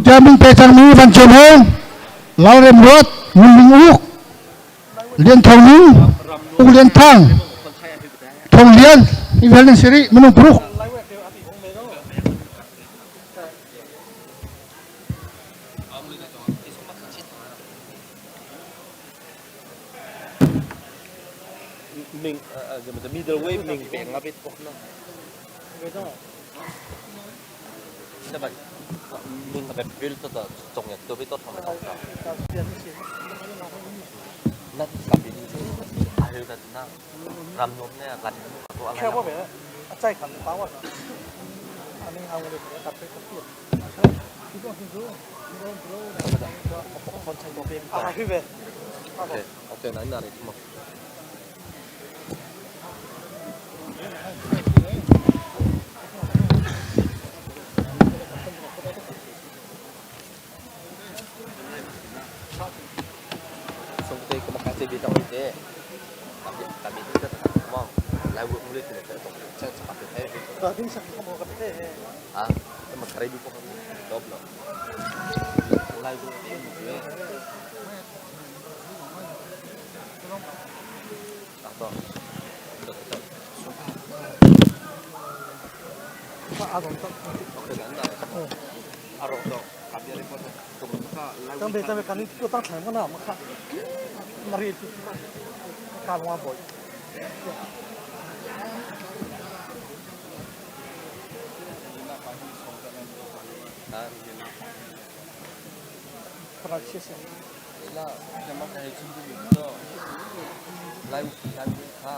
Tiah min pe cangmi Van Ciam Hung, Lalrem Ruat, Ngun Ling Uk, Lian Thawng Ning, Uk Lian Thang, Thawng Lian, hi vial nan si rih, minung paruk. Ming, middle way ming peng nga bit pok na. Ming ka bil to ta chong ya to bi to thong ta. Na ka bi ni a heu ta na ram nom ne kan to ala. Khe bo be a chai khan pa wa ani hang le ka pe ka pi. A hi be. Okay, okay, na na re mo. Sungte ko makase bi tong ite. Kami kami tu tak mau. Lai wo mule tu tak tong. Chan sa kape hai. Ba ding sa ka mo ka pe. Ah, ma kare bi ko top lo. Lai wo te mu ye. Tak to. Tak tak. A dong to. Okay, nan na. Aro to. Kami ari ko. Tang be tang be kan ni ko tang thang ma na ma kha. Na ri tu ka wa boy. Pra che se. La, jama ka he chim du to. Lai lai kha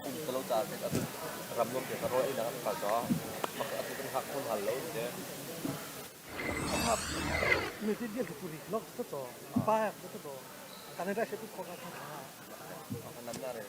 um te lo cha te atu ram nom te ka ro ei na ka cho. Mak atu kan hak khon hal lo te. Mi ti dia tu ri lok to to. Pa to to. Kan ra se tu kho ka tha. Nan na re.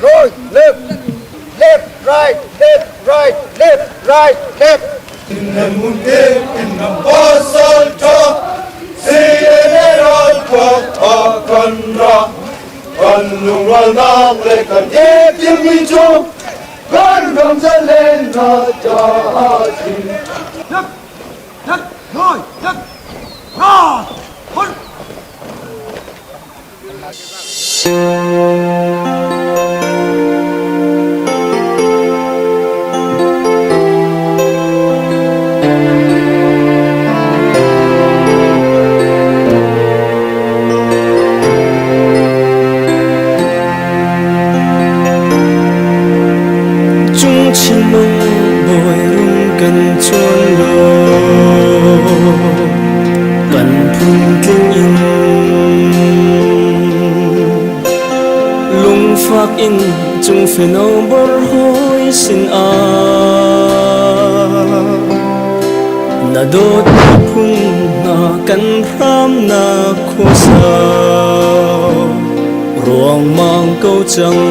Right, left, left, right, left, right, left, right, left. Cung chinlung bawi rung kan chuan law kan phun tling in. In cung fino bor hawi sin ah na dawt phung hna kan hram na khuasa ruangmang ko cang.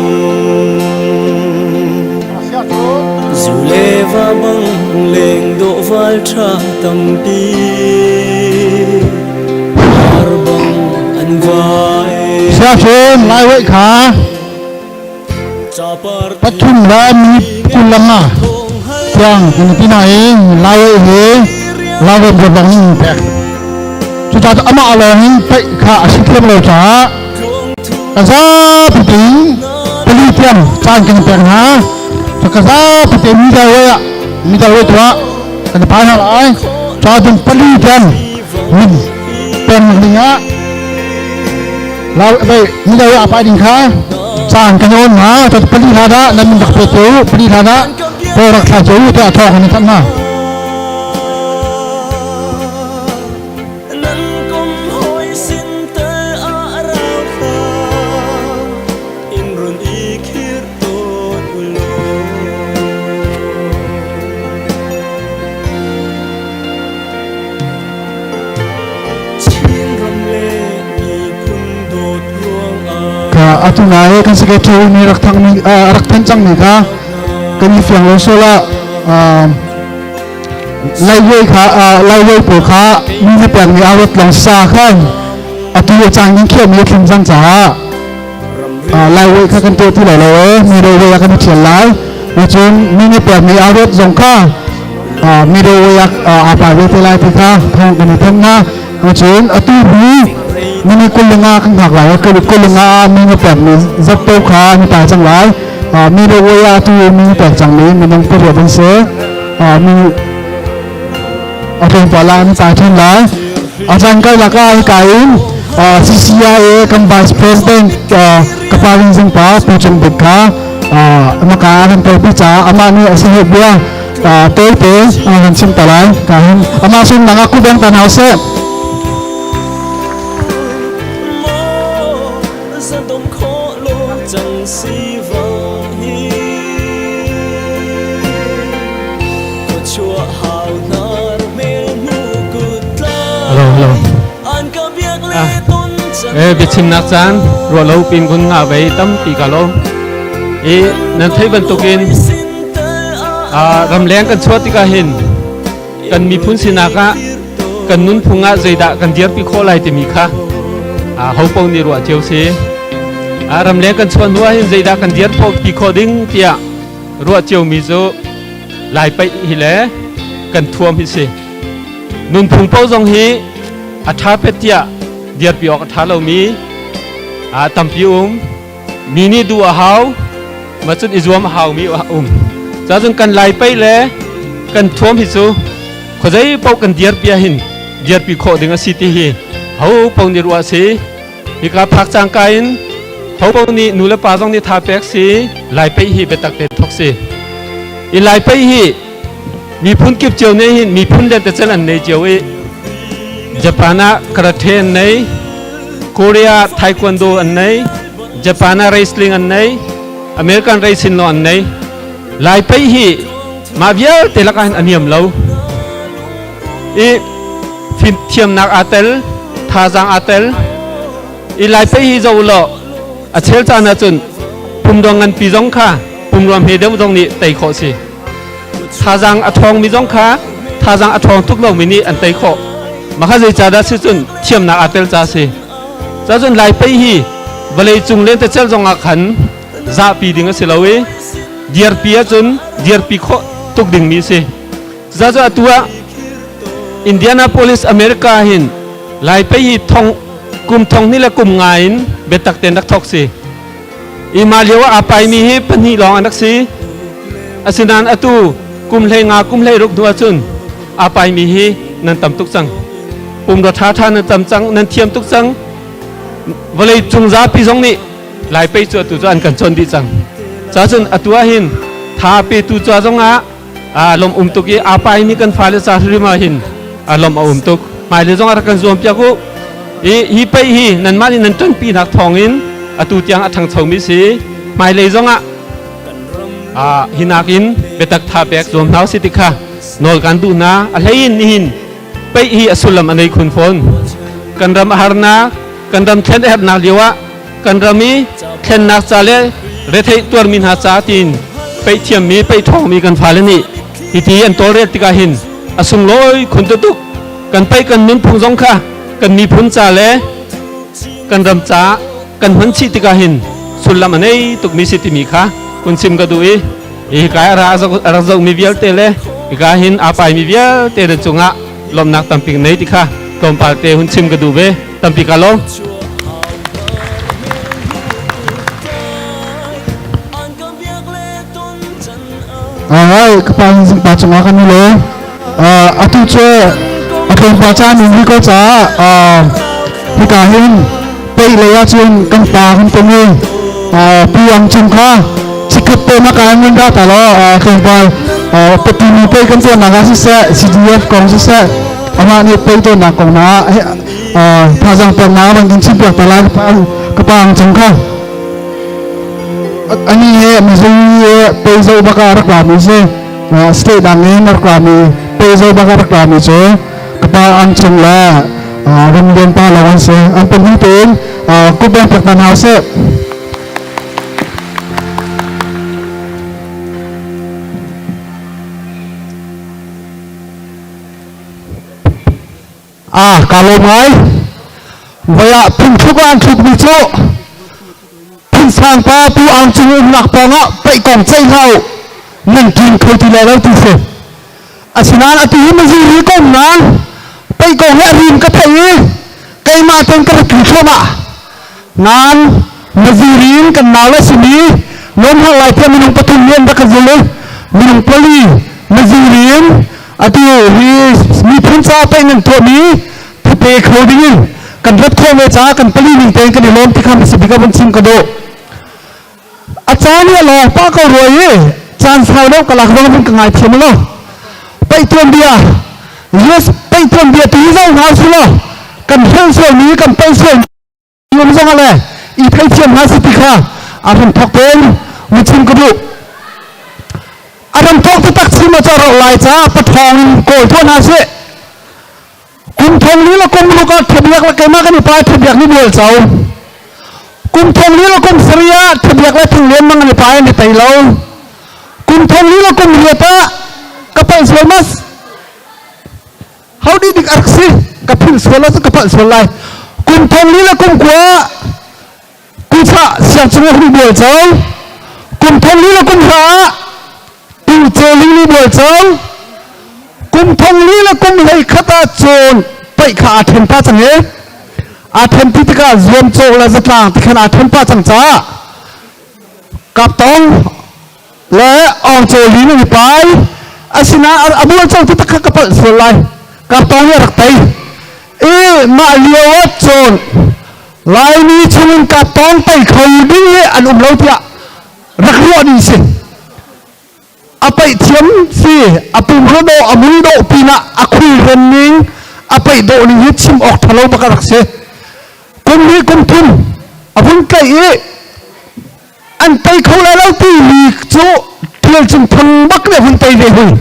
Zu le va bang leng dawh val ṭha tampi ar bang an vai. Siafun Laiwei kha pathum le minute 25 tiang kan ti nain Laiwei hi Laiwei bang in pek. Cucaah amah lawng in paih kha a si thiam lo caah ka zapi tein pali tiang caan kan pek hna. Ka zapi tein middleway ah middleway tuah kan phai hna lai. Ca ding pali tiang min peng ding ah middleway ah pai ding kha caan kan on hna. Ca pali hla dah nan min rak pe cu pali hla dah paw rak thla cu tiah thawng kan thanh hna. Nan kum hawi sin tal ah rau thla in run i khir tawn u law. Chin ram le miphun dawt ruangah Ka atu nai kan secretary nih rak thang mi rak thanh cang mi kha kan i fiang lo sola. Laiwei kha Laiwei pawl kha mi na pekmi aa ruat lawng sa khan atu a caan in khiahmi a tling cang caah Laiwei kha kan tuah ti lai lo ee, mi rawei ah kan i ṭhial lai. Cun mi na pekmi aa ruat zong kha mi rawei ah aa pai ve te lai ti kha thawng kan i thanh hna. Cun atu hi mini 25 kan hngak lai. 25 ah mi na pekmi zatto kha an i pai cang lai. Mi rawei ah atu mi na pek cangmi minung pariat an si. Mi a tlawmpal ah an kai ṭhan lai. A caan karlak ah hika in CCIA kan Vice President Kapaling Zingpa Pu Cung Bik kha amaka a kan telpi caah amah nih a si bia tawite a kan chim ta lai. Ka hin amah sun nang aku beng ta hna seh. Zadom khawh lo cang si vang hi khuachuah hau hnar hmel hmu kut Hello, hello. An ka biak le Ah. ton cang. Eh, biachimnak caan ruah lo pin kun nga vei tampi ka lawm. I nan theih bantukin ramleng kan chuah tikah hin kan miphun sinak ah kan nunphung ah zeidah kan dirpi khawh lai timi kha ho paoh nih ruah cio si. Ramleng kan chuah hnu ah hin zeidah kan dirpi khawh ding tiah ruah ciomi cu Lai paih hi le kan thuam hi si. Nunphung paoh zong hi a ṭha pet tiah dirpi awk a ṭha lomi tampi um. Mi nih duh a hau, ma cun i zuam a haumi a um. Cacun kan Lai paih le kan thuam hi cu khuazei paoh kan dirpi ahhin dirpi khawh ding a si ti hi ho paoh nih ruah a si. Hika phak cangka in ho paoh nih nu le pa zong nih tha pek si Lai paih hi biatak te thok si. I Lai paih hi miphun kip cio nih hin miphun lentecel an nei cio i Japan ah karate an nei, Korea taekwondo an nei, Japan ah wrestling an nei, American racing lo an nei. Lai paih hi mah vialte lakah hin a niam lo. I fimthiamnak aa tel, thazaang aa tel. I Lai paih hi zoh law a chel caan ahcun pumrua nganpi zong kha pumrua hme deuh zong nih tei khawh si. Thazaang a ṭhawngmi zong kha thazaang a ṭhawng tuk lomi nih an tei khawh. Mah kha zeicahdah si cun thiamnak aa tel ca si. Cacun Lai paih hi vawleicung lentecelh zong ah khan zahpi ding a si lo i dirpi ahcun dirpi khawh tuk dingmi a si. Cucaah atu ah Indianapolis, America hin Lai paih hi thong kum thong hnih le kum nga in biatak tein rak thawk si. I mah lio ah aa paimi hi pahnih lawng an rak si. Asinain atu kum 15 kum 16 hnu ahcun aa paimi hi nan tam tuk cang. Pumrua ṭhaṭha nan tam cang, nan thiam tuk cang. Vawlei cung zapi zong nih Lai pei cu atu cu an kan cawn dih cang. Cacun atu ah hin tha petu ca zong ah aa lawm um tuk i aa paimi kan fale ca hrim ah hin aa lawm a um tuk. Hmailei zong ah rak kan zuam piak u. Hi hi pei hi nanmah nih nan ṭanpinak thawngin atu tiang a ṭhangchomi si. Hmailei zongah hi nakin biatak tha pek zuam hna usih ti kha nawl kan duh hna. A hlei in nihin peih hi a sullam a nei khun fawn. Kan ram a harnak, kan ram thlen a herhnak lio ah kan ram i thlennak ca le retheih tuarmi hna ca tiin peih thiammi, peih ṭhawngmi kan fale nih hiti an tawlrel tikah hin a sunglawi khun tuk. Kan peih kan nunphung zong kha kan miphun ca le kan ram ca kan hman chih tikah hin sullam a nei tukmi si timi kha kun chim ka duh i hika a rak zohmi vialte le hika hin aa paimi vialte na cungah lawmhnak tampi nei ti kha tlawmpal te hun chim ka duh ve. Tampi ka lawm. Alright, ka pa hin pa cungah kan i lawm. Atu cu a tlawmpal caan in hi ko caah hika hin peih lei ahcun kan pa kan pong i pu ang cung kha chikkhat te na kai ngun dah ta law tlawmpal pati mi pei kan tuahnak ah siseh CDF kong siseh amah nih pei tuahnak kong na thazaang peknak van kan chimpiak ta lai ka pa ang cung kha. Ani he Missouri he pei zo baka rak la mi si. State dang in rak la mi pei zo baka rak la mi cu ka pa ang chung le Ramlian pa lawng an si. An pahnih tein kut pek hna hna seh. Ah, ka lawm ngai. Voi ah phungthluk ah an thlukmi cu Phunsang pa Pu Aung Cung umnak pawngah paih kong ceih hlah u, nan ṭin kho ti lai lo ti si. Asinain atu hi Missouri ka um nain paih kong hi a rim ka theih i keimah ten ka rak tli thluahmah. Nain Missouri in kan nau le simi Lawmhang Lai tiah minung pathum nih an rak ka zul i minung pali Missouri in atu hi miphun caah paih nan tuahmi pe kho dingin kan rat khawh ve caah kan pali ning tein kan i lawm ti kha hmasa bik ah vun chim ka duh. A caan hi a lawng pah ko rua i caan sau deuh ka lak zong vun ka ngai thiam lo. Paih tuanbia US paih tuanbia tu hi zoh hna usih law kan hrelh sualmi kan palh sual um zong ah le i theithiam hna si ti kha a ram thawk tein vun chim ka duh. A ram thawk taktak chim ah cu a rauh lai caah pathawng in kawl tuah hna sih. Kum thong li le kum ruk ah Thabiak le keimah kan i pa Thabiak nih bual co. Kum thong li le kum sarih ah Thabiak le Thinglian mang an i pa an i tei lo. Kum thong li le kum riat ah ka palh sual mas. Ho di dik a rak si ka philh sual ah ka palh sual lai. Kum thong li le kum kua ah Kuchah siangcung ah hung bual co. Kum thong li le kum hra ah Tuce ling bual co. Kum thong li le kum hlei khat ah cawn paih kha aa ṭhen pah cang i aa ṭhen ti tikah zuamcawh le zatlang ti khan aa ṭhen pah cang caah Kaptong le Awngcaw lin an i pai. Asinain a bual co ti tak kha ka palh sual lai. Kaptong nih a rak tei. I mah lio ah cawn Laimi chungin kaptong tei kho ding hi an um lo tiah rak ruah ding si. A paih thiam si, a pumrua dawh, a mui dawh pinah a khulrem ning, a paih dawh ning hi chim awk ṭhalo bak a rak si. Kum hnih kum thum a vun tlaih i an tei kho lai lo timi cu Tial Cung Thang bak nih a hun tei ve hui.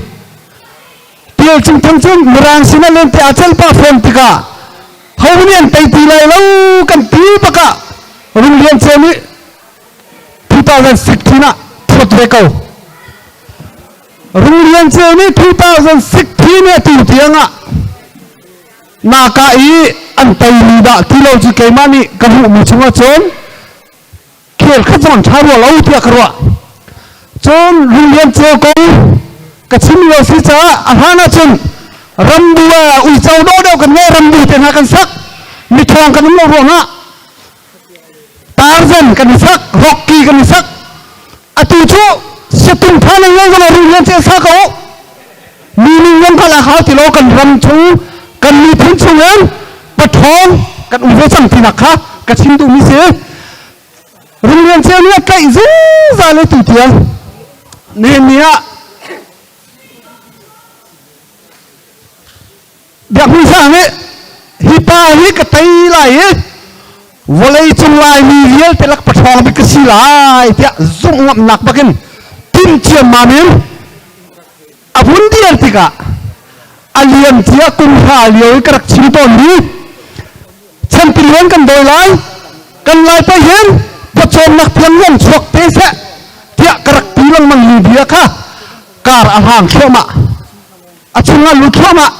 Tial Cung Thang cu Mirang sinah lente aa celh pah fawn tikah ho nih an tei ti lai lo kan ti bak ah Rung Lian Ceu nih 2016 ah thuat ve ko. Rung Lian Ceu nih 2016 nih atu tiang ah naka i an teimi dah ti lo cu keimah nih ka hmuhmi chungah cun khel khat zong an ṭha rua lo tiah ka ruah. Cun Rung Lian Ceu kong ka chim lio si caah a hlan ahcun rambu ah uico dawh deuh kan ngei rambu te hna kan sak mithawng kan um lo ruangah Tarzan kan i sak Rocky kan i sak atu cu siatung tha nan ngei zong Rung Lian Ceu sa ko mi ning zong kha la hau ti lo kan ram chung kan miphun chung in pathawng kan um ve cang tinak kha ka chim duhmi si. Rung Lian Ceu nih a tlaih zungzal i tutiang nihin ni ah Biak Hmun Sang nih hi pa hi ka tei lai i Vawleicung Laimi vialte lak paṭhawng bik ka si lai tiah zumh ngamnak bakin timh ciammam in a vun dir tikah a liam cia kum hra lio i ka rak chim tawnmi chanpilian kan dawi lai, kan lai pa hin pawcawmnak tiang yong chuak te seh tiah ka rak ti lengmang mi bia kha kar a hlang thluahmah, a chungah lut thluahmah.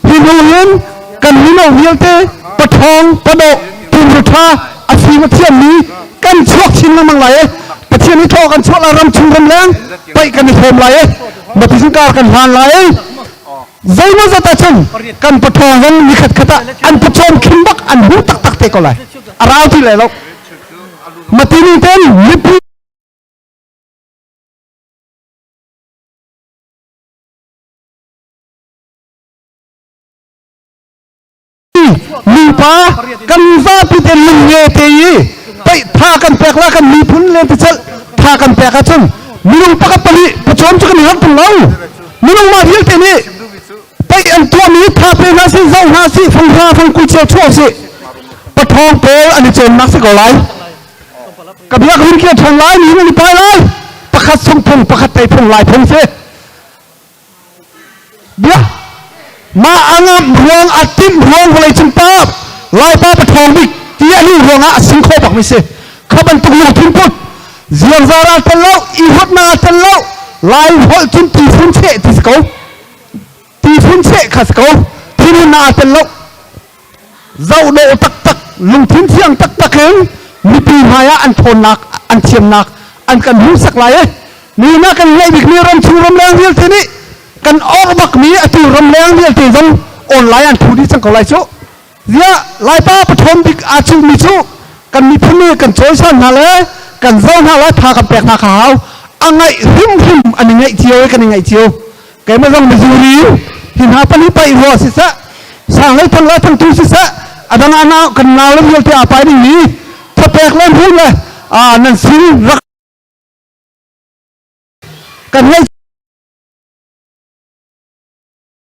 Hi hnu hin kan mino vialte paṭhawng, padawh, pumrutha, a fim a thiammi kan chuak chin lengmang lai i Pathian i thaw kan chuah lai, ram chung ramleng paih kan i hrawm lai i matisin kar kan hlan lai i zeimaw zat ahcun kan paṭhawng zong nikhat khat ah an pawcawm khim bak an hu taktak te ko lai, a rau ti lai lo. Matini ten mipi Mipa kan zapi te lungnge te i paih tha kan pek la, kan miphun le ti cel tha kan pek ahcun minung pakhat pahnih pawcawm cu kan i harh tung lo. Minung mah vialte nih paih an tuahmi tha pe hna sih, zoh hna sih, fung hra fung kul cio chuah sih, pathawng pawl an i cawnnak si ko lai. Ka bia ka hun kir ṭhan lai, ni nan i pai lai, pakhat sung phung, pakhat tei phung, lai phung si. Bia mah a ngamh ruang, a timh ruang, vawleicung pa Laipa pathawng bik ti a hnu ruang ah a sing khawh bak mi si. Kha bantuk lungthin put ziangzar ah tel lo, i huatnak ah tel lo, Lai holh cun ti fun cheh ti si ko, ti fun cheh kha si ko, thinhunnak ah tel lo, zoh dawh taktak, lungthin thiang taktak in mipi hmai ah an thawnnak, an thiamnak an kan hmuhsak lai i ni na kan ngeih bikmi ramchung ramleng vialte nih kan orh bakmi atu ramleng vialte zong online an phu dih cang ko lai cu. Ziah Laipa pathawm bik aa cuhmi cu kan miphun nih kan cawisan hna le kan zoh hna le tha kan pek hna kha hau. A ngaih hrimhrim an i ngaih cio i kan i ngaih cio. Keimah zong Missouri hi hna pahnih paih rua siseh, sanglei thang le thangtu siseh, a dang ah nau kan nau le vialte aa pai dingmi thapek le hmun le nan sin rak kan ngei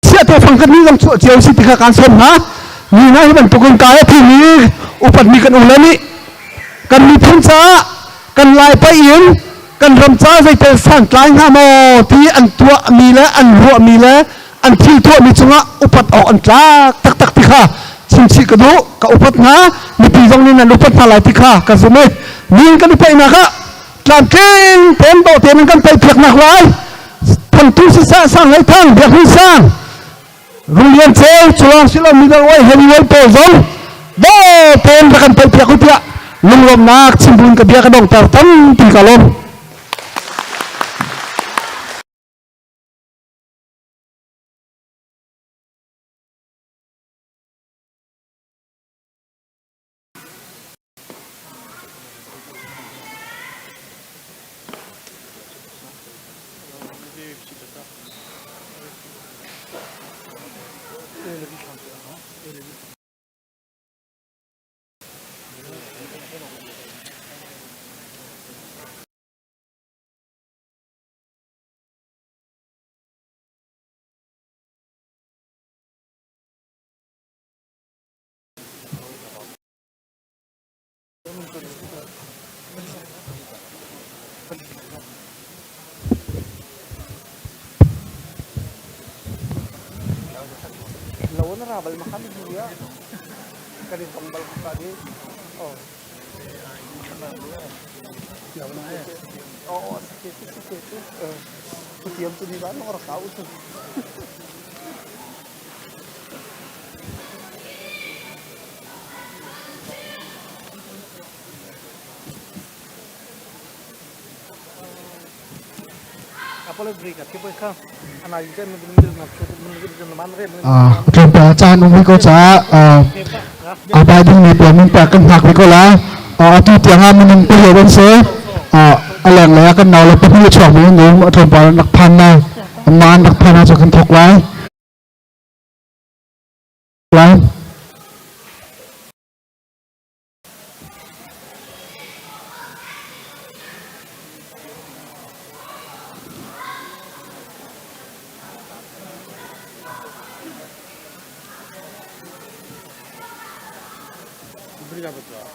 chiah te fang kan ni zong chuah cio si ti kha kan sawm hna. Ni hna hi bantukin kai a thimi upatmi kan u le nih kan miphun caah, kan Lai paih in kan ram ca zeitel santlai hnga maw ti an tuahmi le an ruahmi le an thil tuahmi cungah upat awk an tlak taktak ti kha chimchih ka duh. Ka upat hna, mipi zong nih nan upat hna lai ti kha ka zum i min kan i paihnak ah tlamtling tein dawh tein kan paih piaknak lai thangtu siseh, sang hlei thang, biak hlun sang, Runglian Ceu, Culawng silo middle way heavyweight pawl zong dawh tein rak kan paih piak u tiah lunglawmhnak chimbuin ka bia ka donghter. Tampi ka lawm. Tlawmpal caan um rih ko caah a bai dingmi pawl min pek kan hngak rih ko lai. Atu tiang ah minung pariat an si. A lenglei ah kan nau le pahnih a chuakmi an um. Tlawmpal an rak phan lai. Anmah an rak phan ahcun kan thawk lai. Obrigado, pessoal.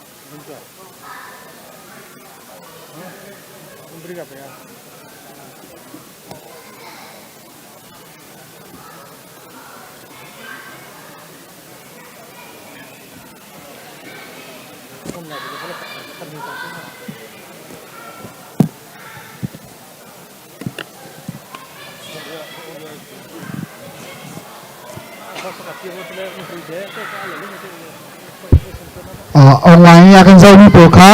Online a kan zohmi pawl kha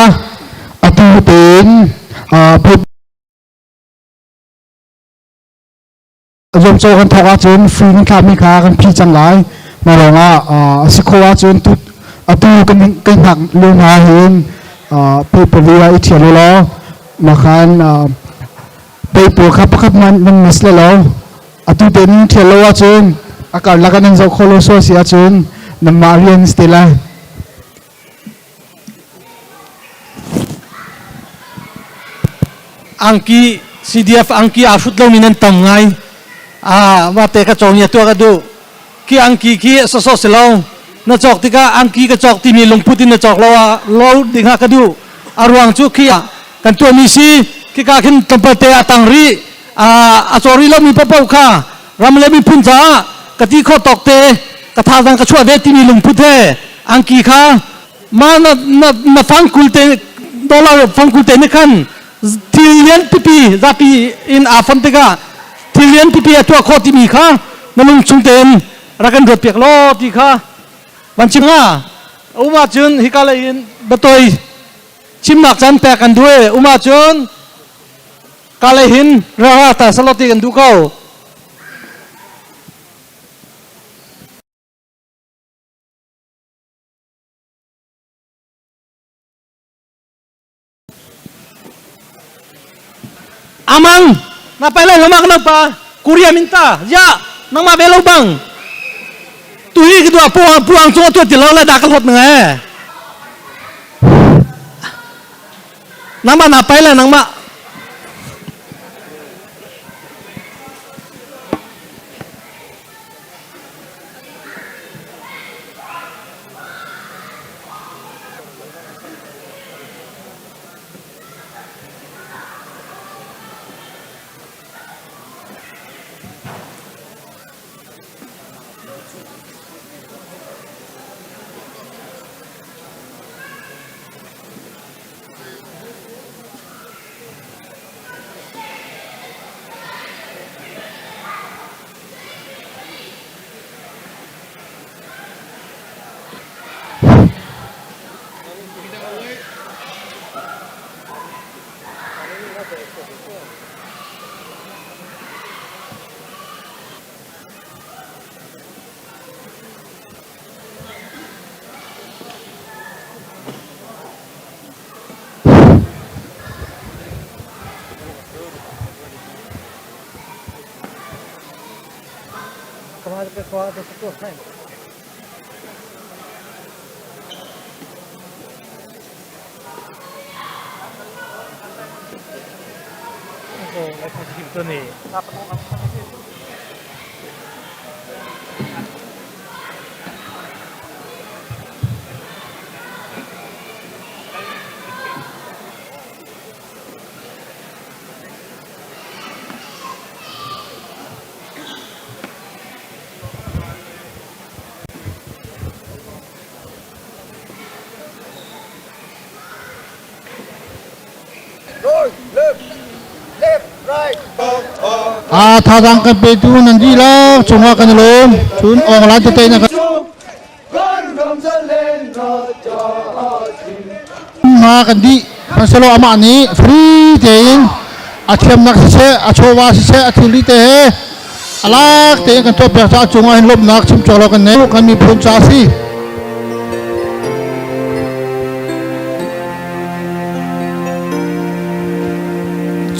atu tein zuamcawh kan thawk ahcun free kan thlahmi kha kan phi cang lai. Mah lawngah a si khawh ahcun atu kan kan hngak lio hna hin pei ah i ṭhial u law mah khan pei pawl kha pakhat hmanh nan miss le lo. Atu te nan ṭhial lo ahcun a karlak ah nan zoh khawh lo sual si ahcun nanmah rian si te lai. Angki CDF angki aa hrut lomi nan tam ngai. Ah, mah te ka cawng i tuah ka duh. Khi angki khi sawsawh si lo. Na cawk tikah angki ka cawk timi lungput in na cawk lo ah lo ding ah ka duh. A ruang cu khi ah kan tuahmi si khika khin tlawmpal te a tang rih. A caw rih lomi paohpaoh kha ram le miphun caah ka ti khawh tawk te ka thazaang ka chuah ve timi lungput he angki kha ma na na na fangkul te dollar fangkul te nih khan thil lian pipi zapi in aa fon tikah thil lian pipi a tuah khawh timi kha na lungchung tein rak kan ruat piak law ti kha van chim nga uma cun hika lei in batoi chimnak caan pek kan duh e uma cun ka lei hin ra ta saloti kan duh ko. Amang na pai lai lamak na pa Korea minta ya nangma ve lo bang tu hi ki dua puang puang chung tu ti lo la da ka hot na e nangma na pai la nangma A thazaang kan petu nan dihlak cungah kan i lawm. Cun awnglan tete na kan hna kan dih. Hmanhsehlaw amah nih free tein a thiamnak siseh, a chawva siseh, a thilri te he a lak tein kan tuahpiak caah cungah hin lawmhnak chim cawk lo kan nei. Kan miphun ca a si.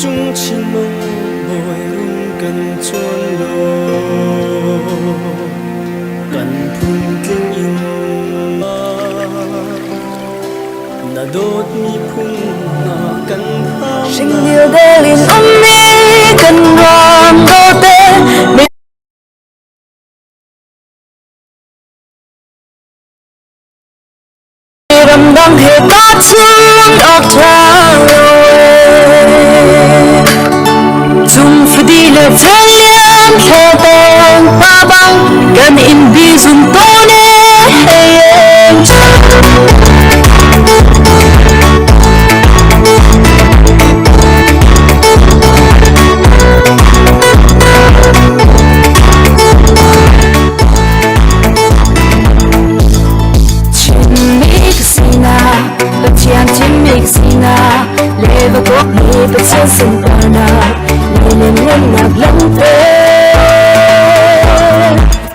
Cung chinmang bawi rung kan chuan law kan phun tling in na dawt miphun hna kan Hringnil delin ummi kan ram dawte ram Ramdang he tahchun awk ṭha lo ee. Cung fadi le celian thleteng pa bang kan in bi zun tawn ee. Chinmi ka sinak, Pathian thimmi ka sinak, le va kawkmi Pathian sunparnak, lianngannak langhter.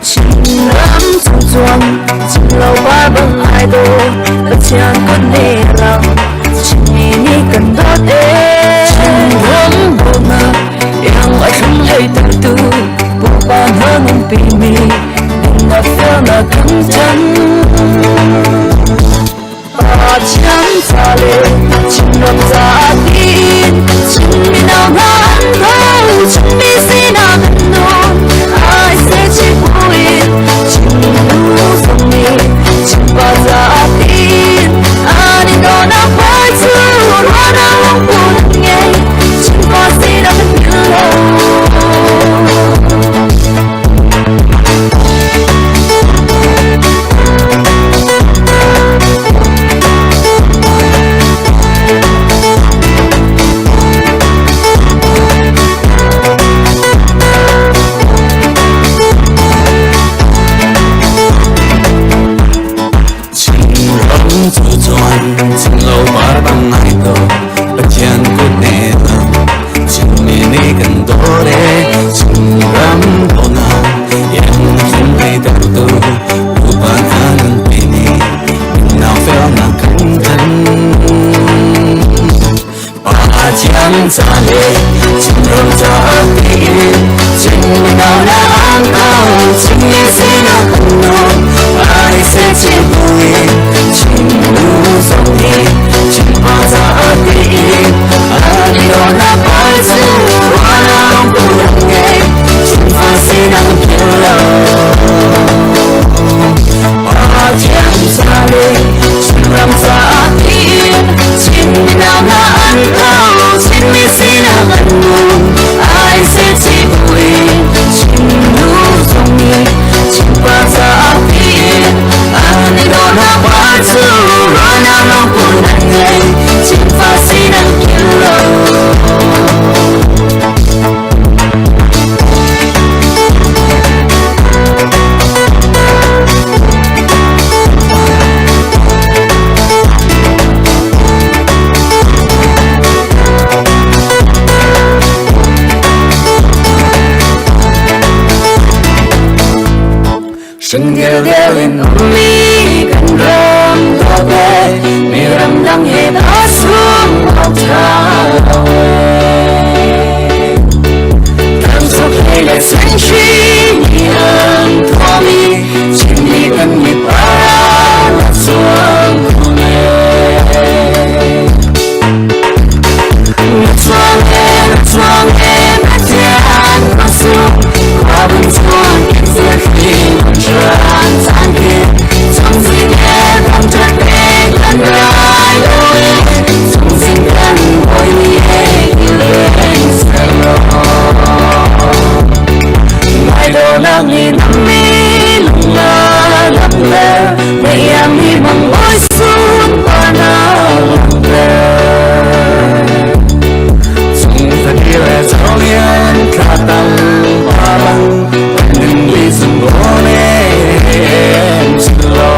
Chinram cung cuang, chimlo par bang ai dawh, Pathian kut nih a lang, Chinmi nih kan dawt ee. Chinram dawtnak, iang a thlum hlei tertu, pupa hna nunpimi, dinnak felnak kan ṭan. Pathian ca le Chinram caah tiin Chin mino hna an tho, Chinmi sinak an nun, ai seh buin Chin nu zong nih Chinpa caah tiin an i dawhnak hmai cu ruahnak lungput an ngei, Chinpa sinak an philh lo. Chinram cu chuan chinlo par bang ngai to Pathian kut ne lang Chinmi nih kan dawt e Chinram dawtnak iang thlum hlei tertu pupa hna nan pi nih nau felnak kan thanh Pathian ca le Chinram caah tiin Chinmi nau na ang tau Chinmi sinak kan nun ai se chin buin Chinnu zong nih Chinpa caah tiin an i dawtnak pai cu ruahnak put an ngei Chinfa sinak an philh lo Pathian ca le Chinram caah tiin Chinmi nau hna an tho Chinmi sinak an nun ai se chi buin Chinnu zong nih Chinpa caah tiin an i dawtnak par cu ruahnak lungput an ngei Chinfa sinak philh lo. Sungil in ummi kan ram dawt e, mi ramdang he tahchun awk ṭha lo e. Thangsok hlei le senhri nih an thuami Chinmi kan mipa na chuang khun e. Na chuang e, na chuang e, Pathian khua khua bun chuang in thil ṭhan caan khi chungzing he thangṭhat pek kan rai lo e chungzing kan bawi ni he kileng sehlaw ngai dawhnak nih nammi lung a damter mei bang bawi sunparnak langhter chung fadi le cholian thla tam pa bang kan mi sung gone silo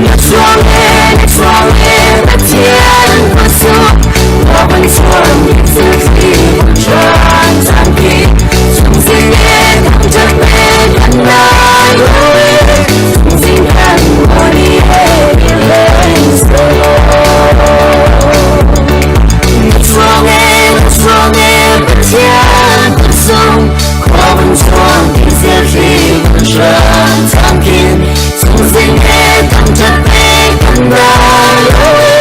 na chuang e na chuang e Pathian khuasu khua ban chuang mi thil ṭhan caan khi chungzing e thangṭhat pe kan lai lo e chungzing kan bawi he kileng selaw na chuang e na chuang e Pathian khuasu khua ban chuang mi thil ṭhan caan khi chungzing e thangṭhat pe kan lai lo e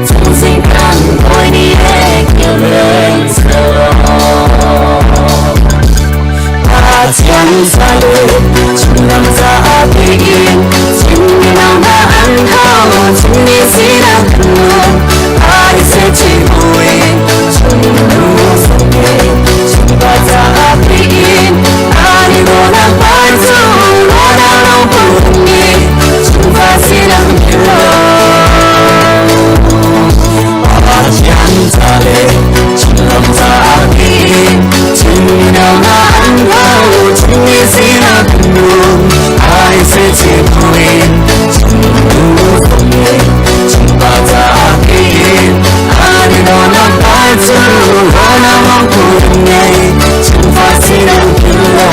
chungzing kan bawi he kileng selaw Pathian ca le Chinram caah tiin Chin mino hna an tho, Chinmi sinak kan nu. Ai se chi buin, Chin nu sake, Chin pa caah tiin, Ani dawnak par cu, Ruahnak lungput nih, Chin fa sinak philh lo. Pathian ca le Chinram caah tiin, Chin mino hna an tho, Chinmi sinak kan nu. Ai se chi buin, Chin nu sake, Chin pa caah tiin, Ani dawnak par cu, Ruahnak lungput ngei, Chin fa sinak philh lo.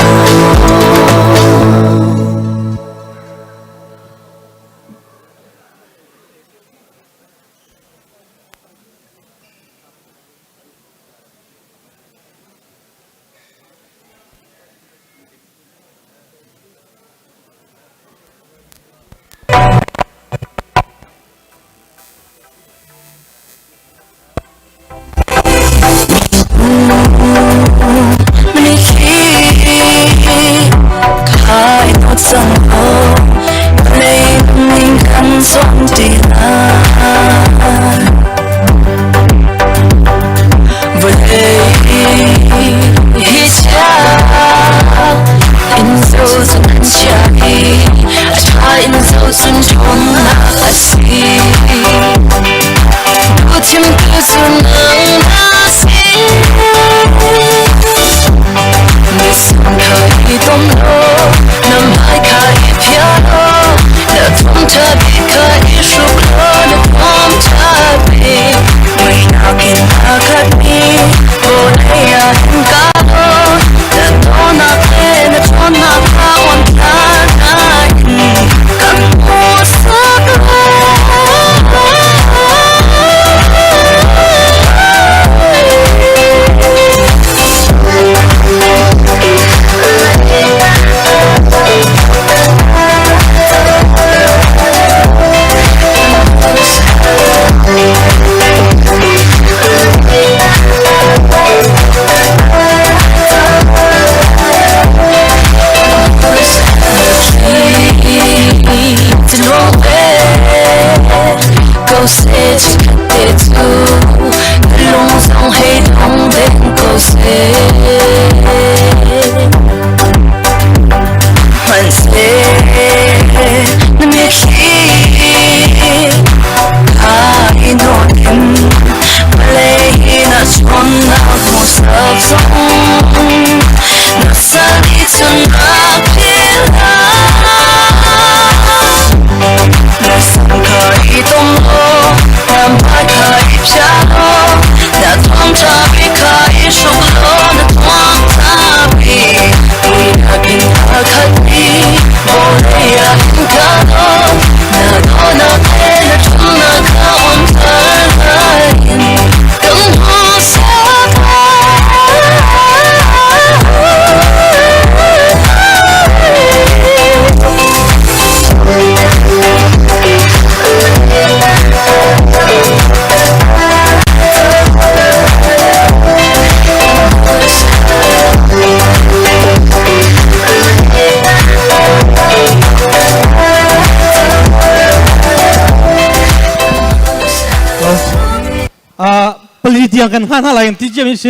Pali tiang kan hngah hna lai ti ciami si.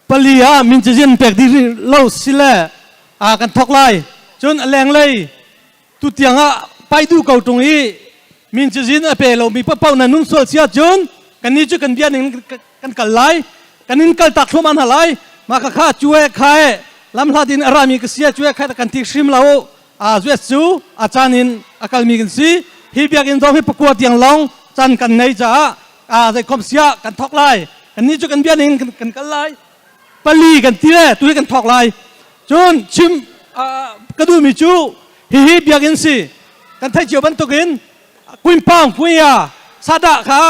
Pali ah min cazin pek dih lo sile kan thok lai. Cun a lenglei tu tiang ah pai duh ko tung i min cazin a pe lomi paoh na nun sual si ahcun kannih cu kan bia ning kan kal lai. Kan in kal tak thluahmah hna lai. Mah kha kha cue khae lamhlat in a rami ka sia cue khae kan ti hrim lo. A zuet cu a caan in a kalmi kan si. Hi biakinn zong hi pakua tiang lawng caan kan nei caah a zeikhom siah kan thok lai. Kannih cu kan bia ning kan kal lai. Pali kan ti le tu hi kan thok lai. Cun chim ka duhmi cu hihi biakinn si. Kan theih cio bantukin Quinpang Puia Sadah kha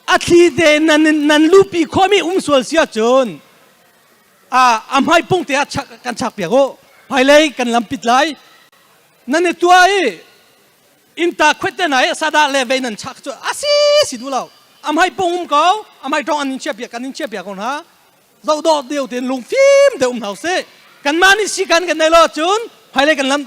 a thli te nan nan lupi khawhmi um sual si ahcun a hmai pung te ah kan chak piak u. Hmailei kan lam pit lai. Nan i tuah i innta khuet te nai sadah le vei nan chak cu asi si du lo. A hmai pung um ko, a hmai tong an in chia piak kan in chia piak ko hna. Zoh dawh deu tein lungfim te um hna usih. Kanmah nih sikan kan nei lo ahcun hmailei kan lam.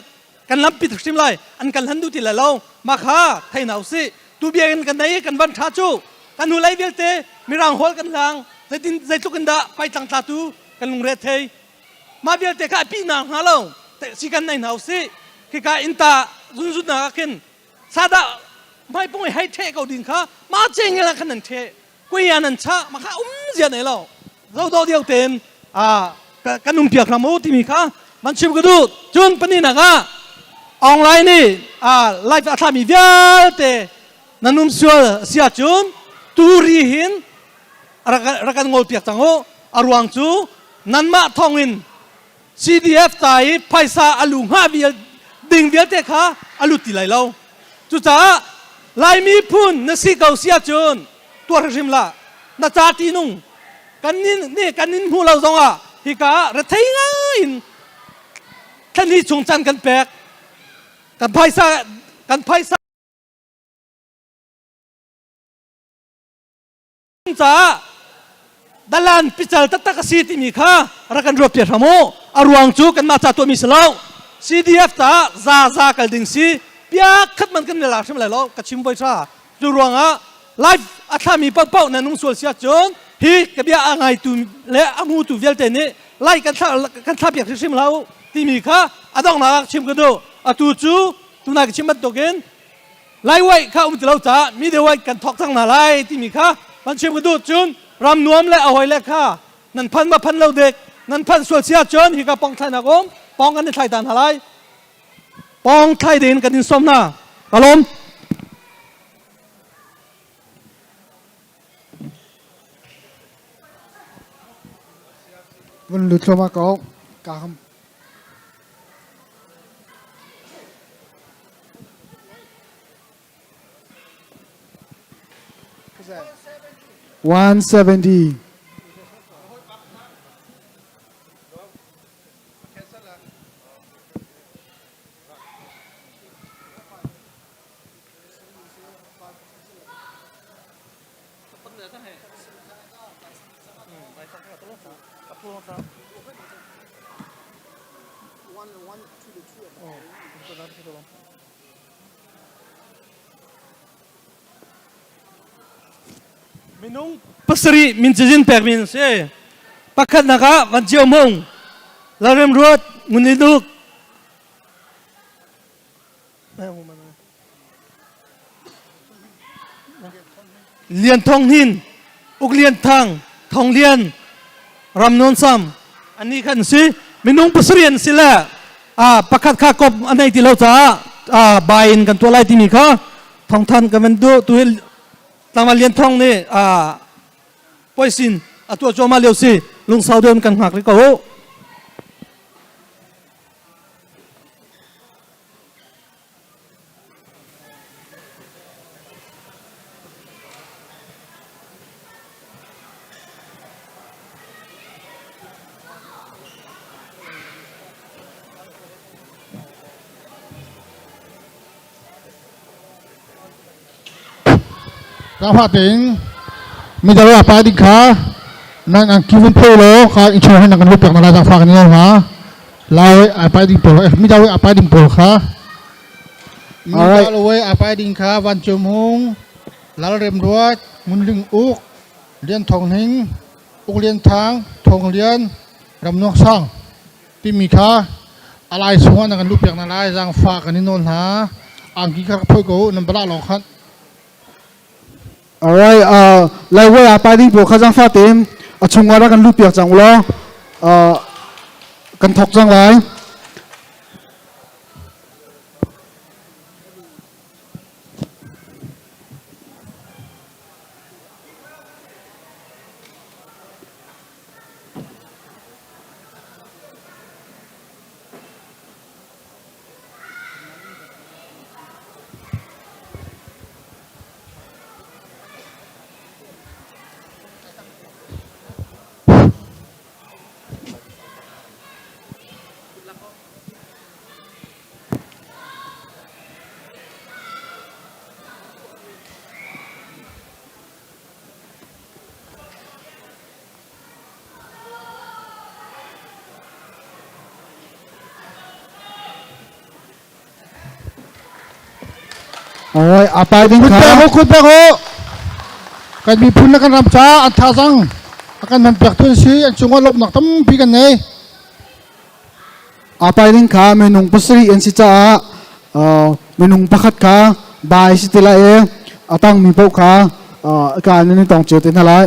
Kan lampi hrim lai. An kan hlan duh ti lai lo. Mah kha thei hna usih. Tu biakinn kan nei kan van ṭha cu. Kan hnulei vialte mirang hawl kan hlang. Zeitin zeitluk in dah paitlang tla tu kan lungre thei. Mah vialte kha a pi hna hnga lo. Si kan nei hna usih. Khika innta zunzun nak ah khin sadah hmaipung i hei ṭheh ko ding kha mah cengel ah khan nan ṭheh. Kuia nan chah mah kha um zia nei lo. Zodo deu tein kan um piak hram u timi kha man chim ka duh. Cun paninak ah online i live a thlami vialte nan um sual si ahcun turi hin rak kan ngol piak cang u. A ruang cu nanmah thawngin CDF ta i phaisa a lu hnga vial ding vialte kha a lut ti lai lo. Cucaah Laimi phun na si ko si ahcun tuar hrim la na ca ti nung kan nin nih kan in hmu lo zongah hika ah rethei ngai in thlani chung can kan pek kan phaisa kan phaisa caah dalan pical taktak a si timi kha rak kan ruat piak hram u. A ruang cu kanmah ca tuahmi si lo. CDF caah za za kal ding si. Piak khat man kan la hrim lai lo. Ka chim voi tha. Cu ruangah live a thlami paohpaoh nan nung sual si ahcun hi ka bia a ngaitu le a hmutu vialte nih like kan thla kan thla piak hrimhrim hlah u timi kha a donghnak ah chim ka duh. Atu cu tunai ka chim bantukin Laiwai kha um ti lo caah mi deuh kan thawk cang hna lai timi kha van chim ka duh. Cun ram nuam le a hawi le kha nan phan ma phan lo dek nan phan sual si ahcun hika pong thlainak um pong kan i thlai ta hna lai. Pong thlai ding kan in sawm hna. Ka lawm. Vun lut thluahmah ko. Ka 170. Minung pasarih min cazin pekmi an si. Pakhatnak ah Van Cio Mung, Lalrem Ruat, Ngun Iduk, Lian Thong Hnin, Uk Lian Thang, Thong Lian, Ram Nawn Sam, annih khan si. Minung pasarih an si le pakhat kha kop a nei ti lo caah bai in kan tuah lai timi kha thawngthan kan van duh. Tu hi tlangval Lian Thong nih poisin a tuah cuahmah lio si. Lungsau deuh in kan hngak rih ko u. Ka tein midang a pa ding kha nang ang kivun pho lo kha in chung hin nang kan lu pek na la fa kan ni ha Lai a pai ding pawl mi daw a pai ding pawl kha Mi daw a pai ding kha Van Cung Hung Lal Rem Ruat Ngun Ling Uk Lian Thong Hing Uk Lian Thang Thong Lian Ram Nuak Sang timi kha alai sungah na kan luh piak na lai zaangfa kan in nawl hna angki kha rak phoi ko nan bala lawng khan Alright, lai wai a pai ding pawl kha zaangfa tein a chungah rak kan luh piak cang ulaw kan thawk cang lai. Alright, a pai ding Kut kha. pek u, kut pek u. Kan miphun le kan ram caah an thazang a kan hman piak tu an si. An cungah lawmhnak tampi kan nei. A pai ding kha minung pasarih an si caah minung pakhat kha bai si ti lai i a tangmi paoh kha ka nan i tong cio te hna lai.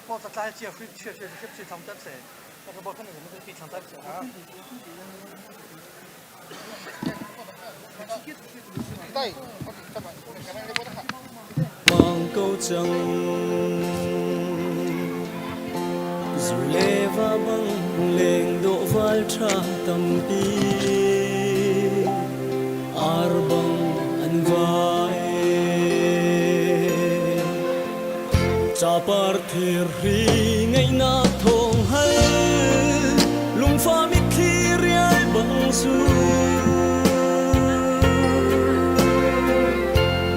Mang ko cang zu le va bang leng dawh val ṭha tampi ar bang an vai Capar thirhri ngaihnak thawng hal lungfa mitthli rial bang sur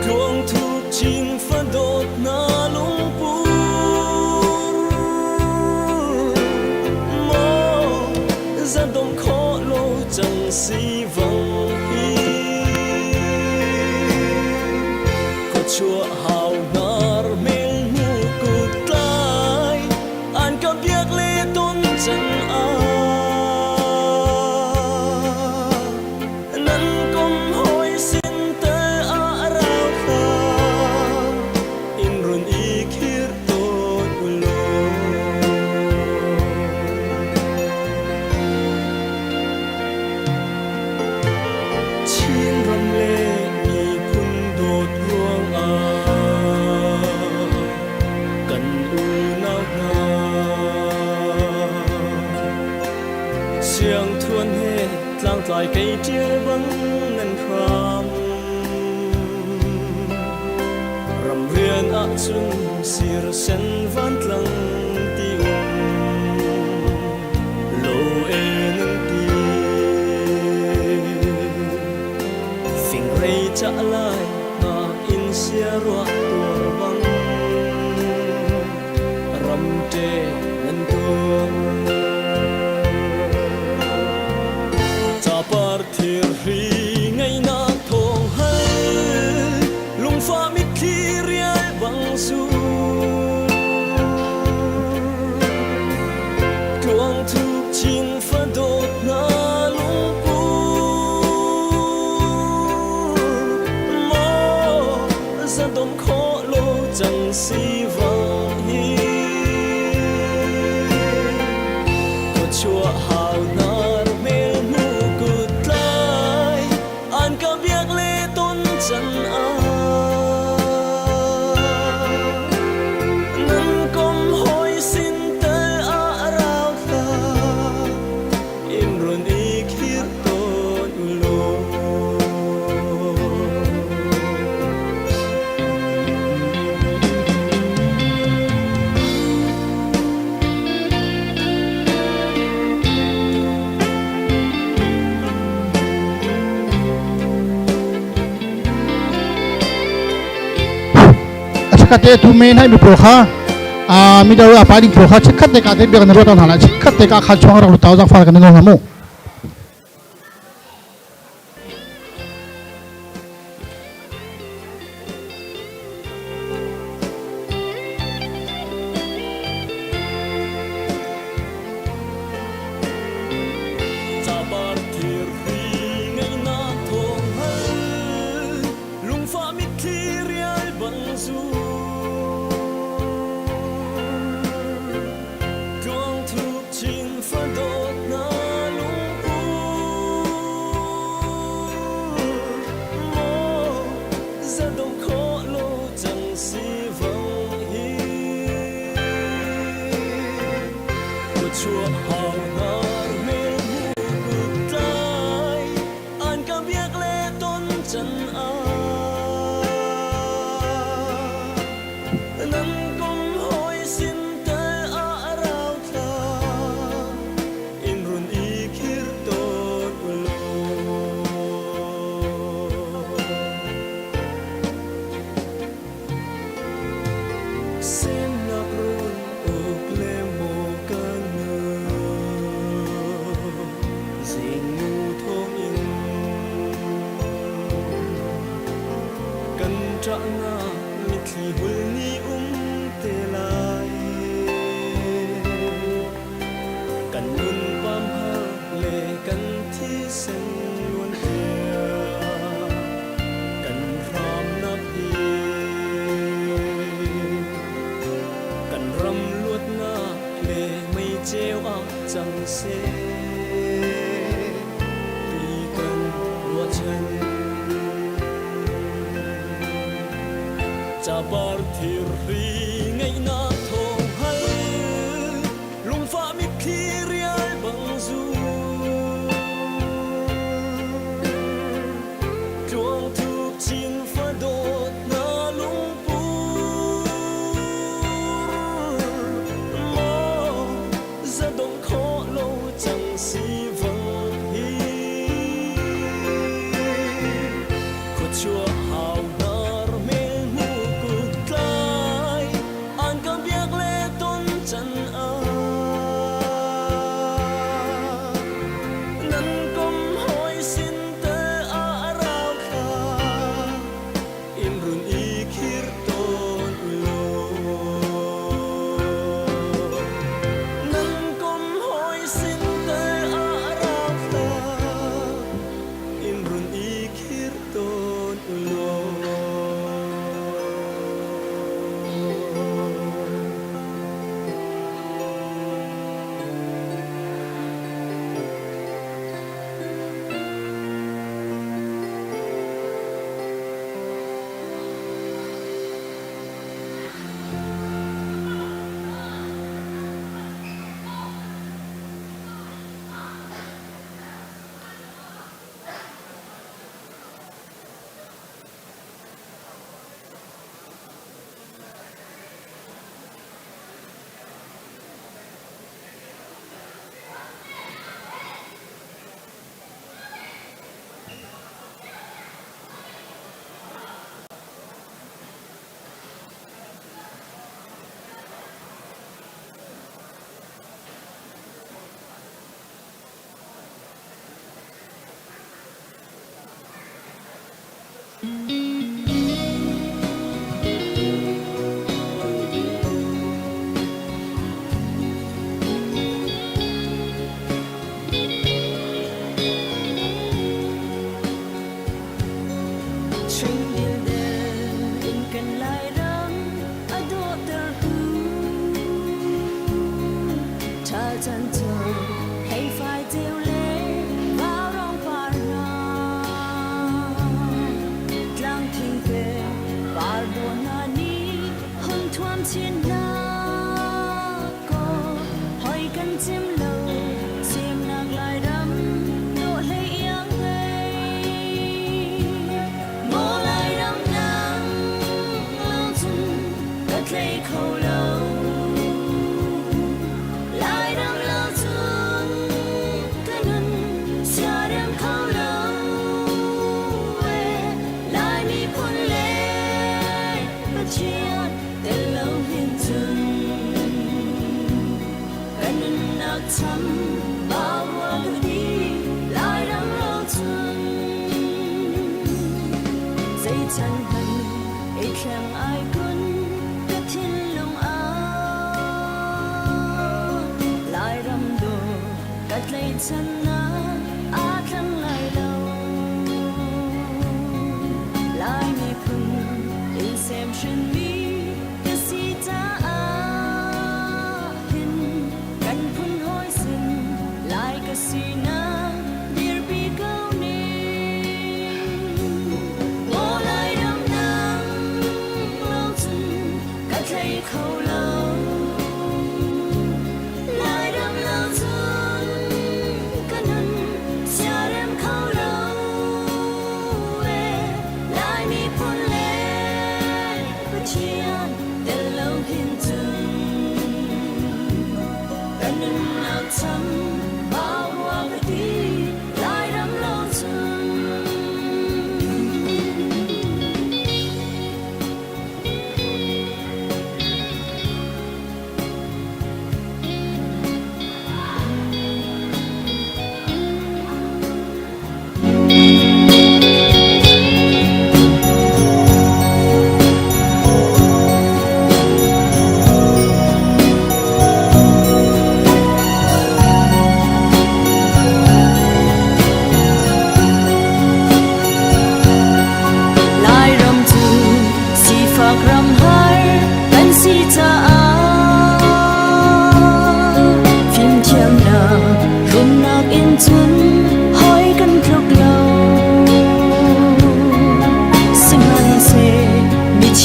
Tluang thuk chin fa dawt na lungpur Maw zadong khawh lo cang si vang hi Khuachuah hau hnar mel hnu kut tlai an ka biak le ton can ah nan kom hoi sin tal ah rau thla in run i khir tawn u law. Chinram le miphun dawt ruangah kan unau hna siangthuan he tlangtlai kei ṭial bang nan hram ramrian ahcun sirsen vantlang ti um Lo e nan ti fingrei cah lai hngak in sia ruah tuar bang ramte nan tuar Capar thirhri ngaihnak thawng hal lungfah mitthli rial bang sur Tluang thuk chin fadawt hna lungpur Maw zadom khawh lo cang si vang hi Khuachuah hau hnar hmel hnu kut tlai An ka biak le ton can ah Nan kom hawi sin tal ah rau hlah in run i khir tawn u law. Chikkhat te tu men hai mi pawl kha mi do a pa ding pawl kha chikkhat te ka te biak na ruat hna la chikkhat te ka kha chuang rak lu tau zang far kan ngol na mu. Capar thirhri ngaihnak thawng hal lungfah mitthli rial bang zur Tluang thuk chin fadawt na lungpur Maw zadong khawh lo cang si vang hi Khuachuah hau hnar mel hmu kut tlai an ka biak le ton can ah Nan kum hawi sin tal ah rau thla in run i khir tawn u law. Semnak run uk le maw ka nu zingnu thawngin kan ṭahnak mitthli hul nih um te lai kan nun pamhar le kan thisen luan tiah kan hramnak hi kan ram luatnak. Capar thirhri ngeihnak thawng hal lungfah mitthli rial bang zu Tluang thuk chin fa dawt na lungpur Maw zadong khawh lo cang si vang hi Khuachuah hau hnar mel hmu kut tlai an ka biak le ton can ah nan kom hoi sin te a rau thla in run i khir ton lo nan kom hoi sin te a rau thla in run i khir ton lo.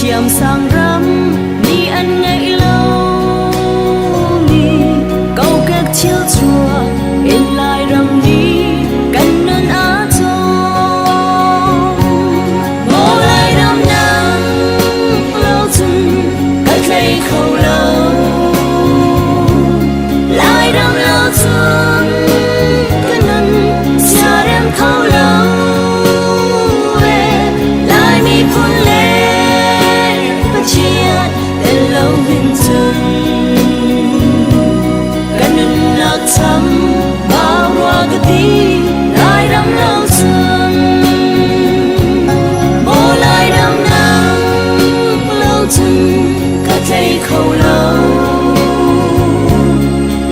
Thiamsang ram nih an ngeih lomi kokek thil chuak in Lairam nih kan nun a cawm. Maw Lairam nang lo cun ka tlei kho lo. Lairam lo cun ka nun siarem kho lo. Lai miphun le Pathian tel lo hin cun ka nunnak cham bau rua ka ti Lairam lo cun maw Lairam nang lo cun ka tlei kho lo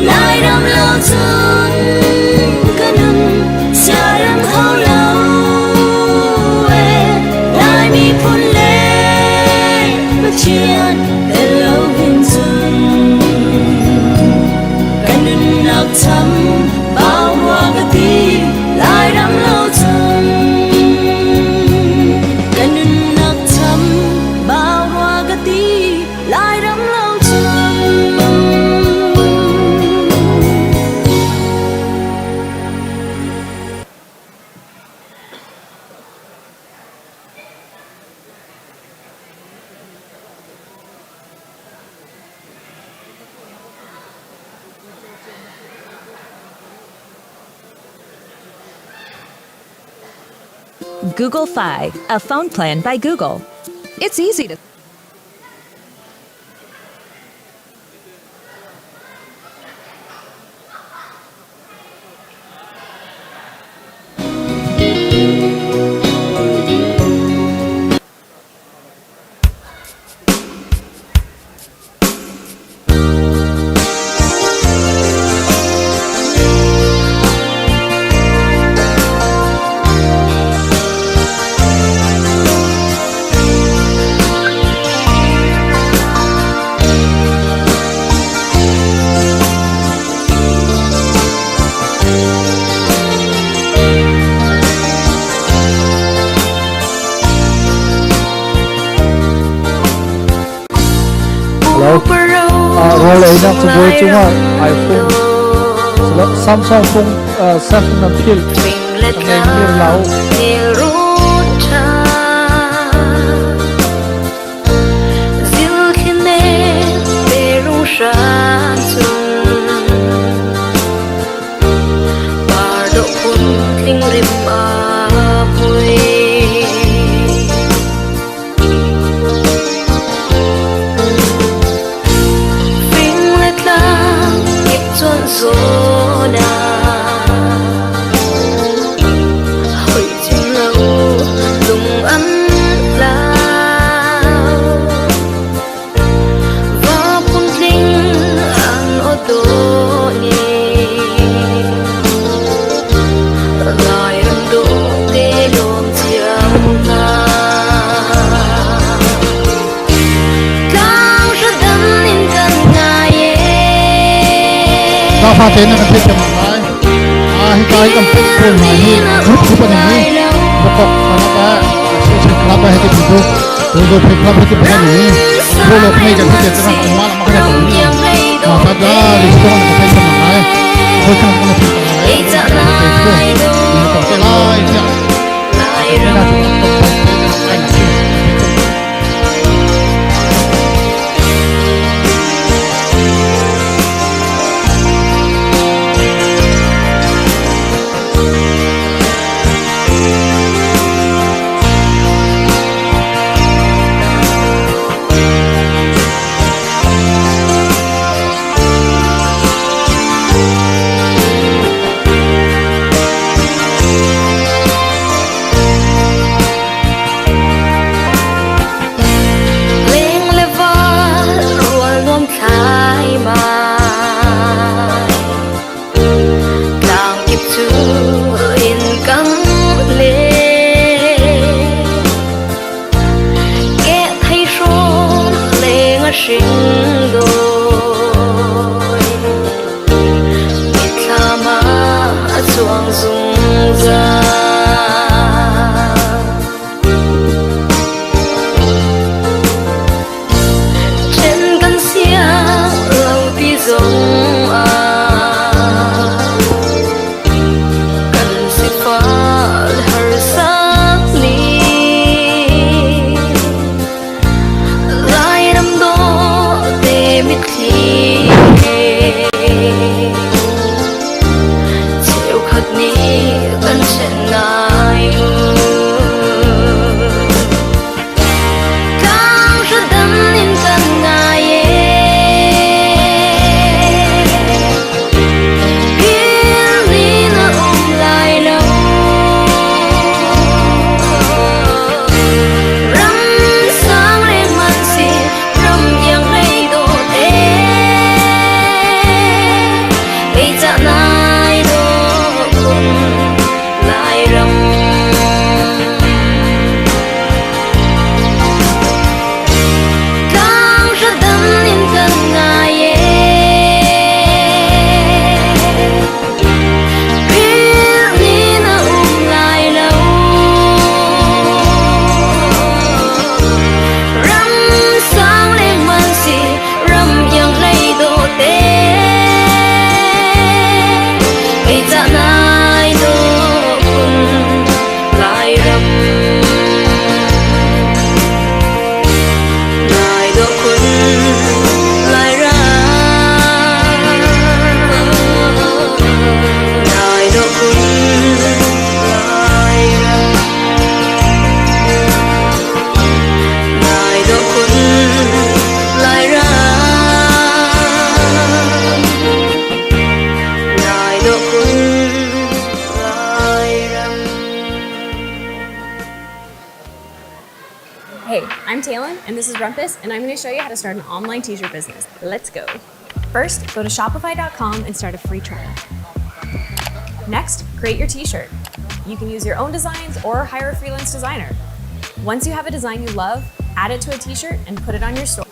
Lairam lo cun ka nun siarem kho lo Lai miphun le Pathian tel lo hin cun ka nunnak cham bau rua ka ti Lairam lo cun ka nunnak cham bau rua ka ti Lairam lo cun. Google Fi, a phone plan by Google. It's easy to Hello. Rawl einak cabuai cungah iPhone Samsung phone cellphone nan philh a ngeimi lau. Fa te na kan theih thiam lai. Ah hi kai kan pek pawl hna hi group group an ni. Bokok khanap ah social club ah heti bantuk Dozo Phe club heti bantuk ni. Rolo phei kan theih thiam an ma ma kan ni. Ma ta da restaurant kan theih thiam lai. Khoi kan kan theih thiam lai. Ni ko te lai tia. Na chu top top te kan ai. Leng le val rual nuam thlai mai Tlang kip cu in kan le Ke thei hrawm leng a hring doi Mitthlam ah a cuang zungzal. Hey, I'm Talon, and this is Rumpus, and I'm going to show you how to start an online t-shirt business. Let's go. First, go to shopify.com and start a free trial. Next, create your t-shirt. You can use your own designs or hire a freelance designer. Once you have a design you love, add it to a t-shirt and put it on your store.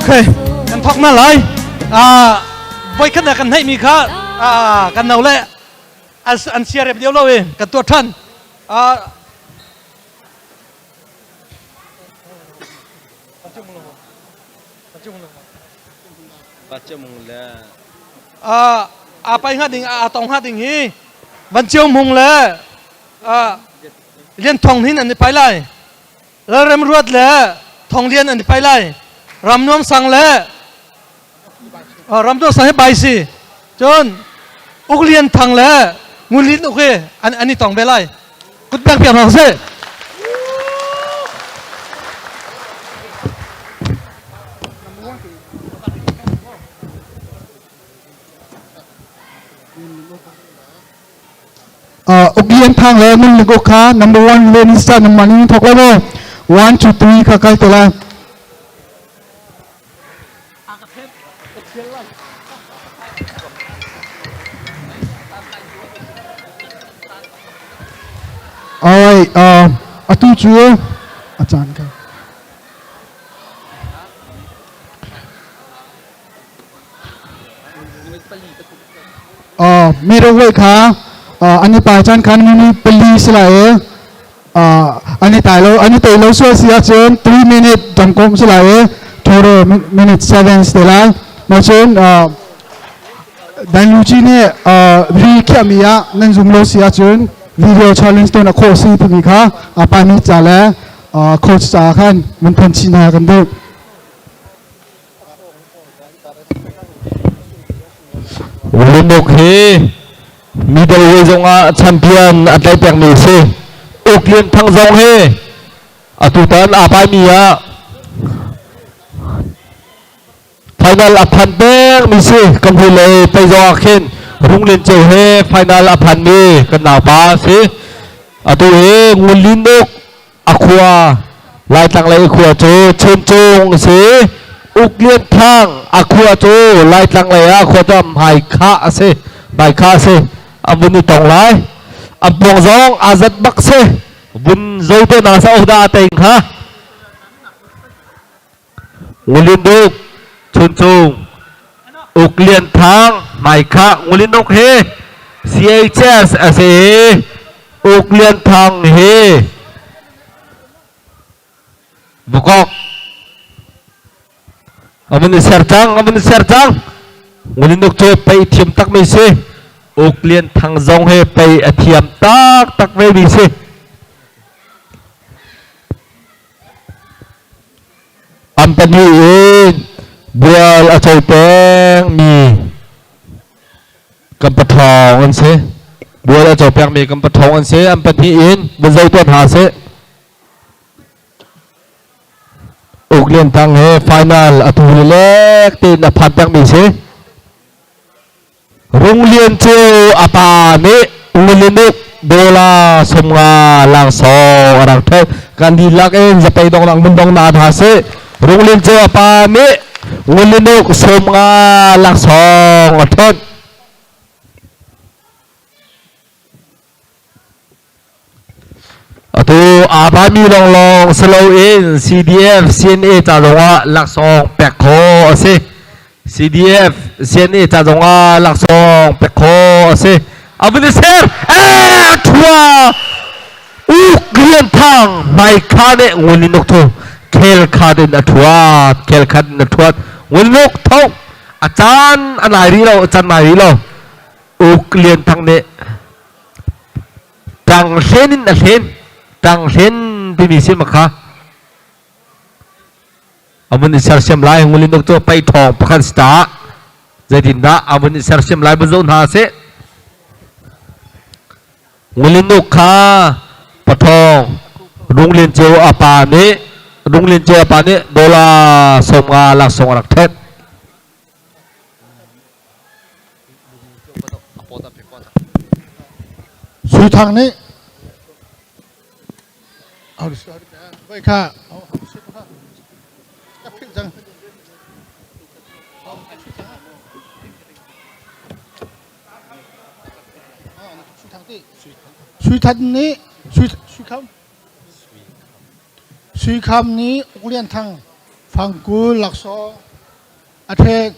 Okay, kan thok na lai. Ah, voi khat kan hei mi kha ah kan no le an sia rep lio lo i kan tuah than. Ah a pai hnga ding a tong hnga ding hi Van Cio Hmung le Lian Thong hin an i pai lai Lalrem Ruat le Thong Lian an i pai lai Ram Nuam Sang le Ram Nuam Sang hi bai si cun Uk Lian Thang le Ngun Lin Uk hi an i tong ve lai kut piak piak hna seh. Uk Lian Thang le Ngun Ling Uk kha number one le ni sa number ni thok lai mo one two three kha kal te lai. Alright, atu cu a caan ka. Middleweight kha an i pai caan khan minute pali si lai i an i tai lo an i tei lo sual si ahcun 3 minute dangkom si lai i total minute 7 si te lai. Ma cun Dan Luci nih ri khiahmi ah nan zum lo si ahcun video challenge tuan a khawh si timi kha a paimi ca le coach caah khan mun than chih hna kan duh. Limuk hi middleweight zongah champion a tlaih pekmi a si. Uk Lian Thang zong hi atutan aa paimi ah final a phan pengmi si. Kan hui le pei zong ah khin Rung Lin Ceu he final a phanmi kan naupa a si. Atu hi Ngun Lin Uk a khua Laitlang lei khua cu Chuncung a si. Uk Lian Thang a khua cu Laitlang lei ah khua cu Hmaikha a si. Hmaikha a si. A vun i tong lai. A pawng zong aa zat bak si. Vun zo te na sa oda a teng kha. Ngulin Duk, Chuncung, Uk Lian Thang, Hmaikha, Ngulin Uk hi CHS a si i Uk Lian Thang hi Bukok a vun i ser cang, a vun i ser cang. Ngulin Uk cu pei thiam tak mi si. Uk Lian Thang zong hi pei a thiam tak tak ve mi si. An pahnih in bual a co pengmi kan pathawng an si. Bual a co pengmi kan pathawng an si. An pahnih in vun zoh tuah hna sih. Uk Lian Thang he final a tu lelek tein a phan pengmi si. Runglian cu a pa nih Ngulinuk dola 50 langsawng a rak ṭheh. Kan dihlak in zapei dongnak mun dong na hna sih. Runglian cu a pa nih Ngulinuk 50 laksawng a ṭhenh. Atu Abami lawnglawng si loin CDF CNA ca zongah laksawng pek khawh a si. CDF CNA ca zongah laksawng pek khawh a si. A vun i ser eh thua uk lian thang mai kha ne ngun in uk thu khel khat in a thuat khel khat in a thuat ngun uk tho a caan a nai rih lo a can nai rih lo uk lian thang nih Tang hlen in a hlen. Tang hlen timi si ma kha. Amun i sersiam lai ngulin dok cu pei thawng pakhat si ta. Zeitindah amun i sersiam lai bun zo hna seh. Ngulin nuk kha pathawng runglin ceu a pa nih runglin ceu a pa nih dola 50 laksawng a rak thet. Sui Thang nih voi kha ka philh cang. Sui Than nih Sui Sui Kham Sui Kham nih Uk Lian Thang fangkul laksawng a ṭhek.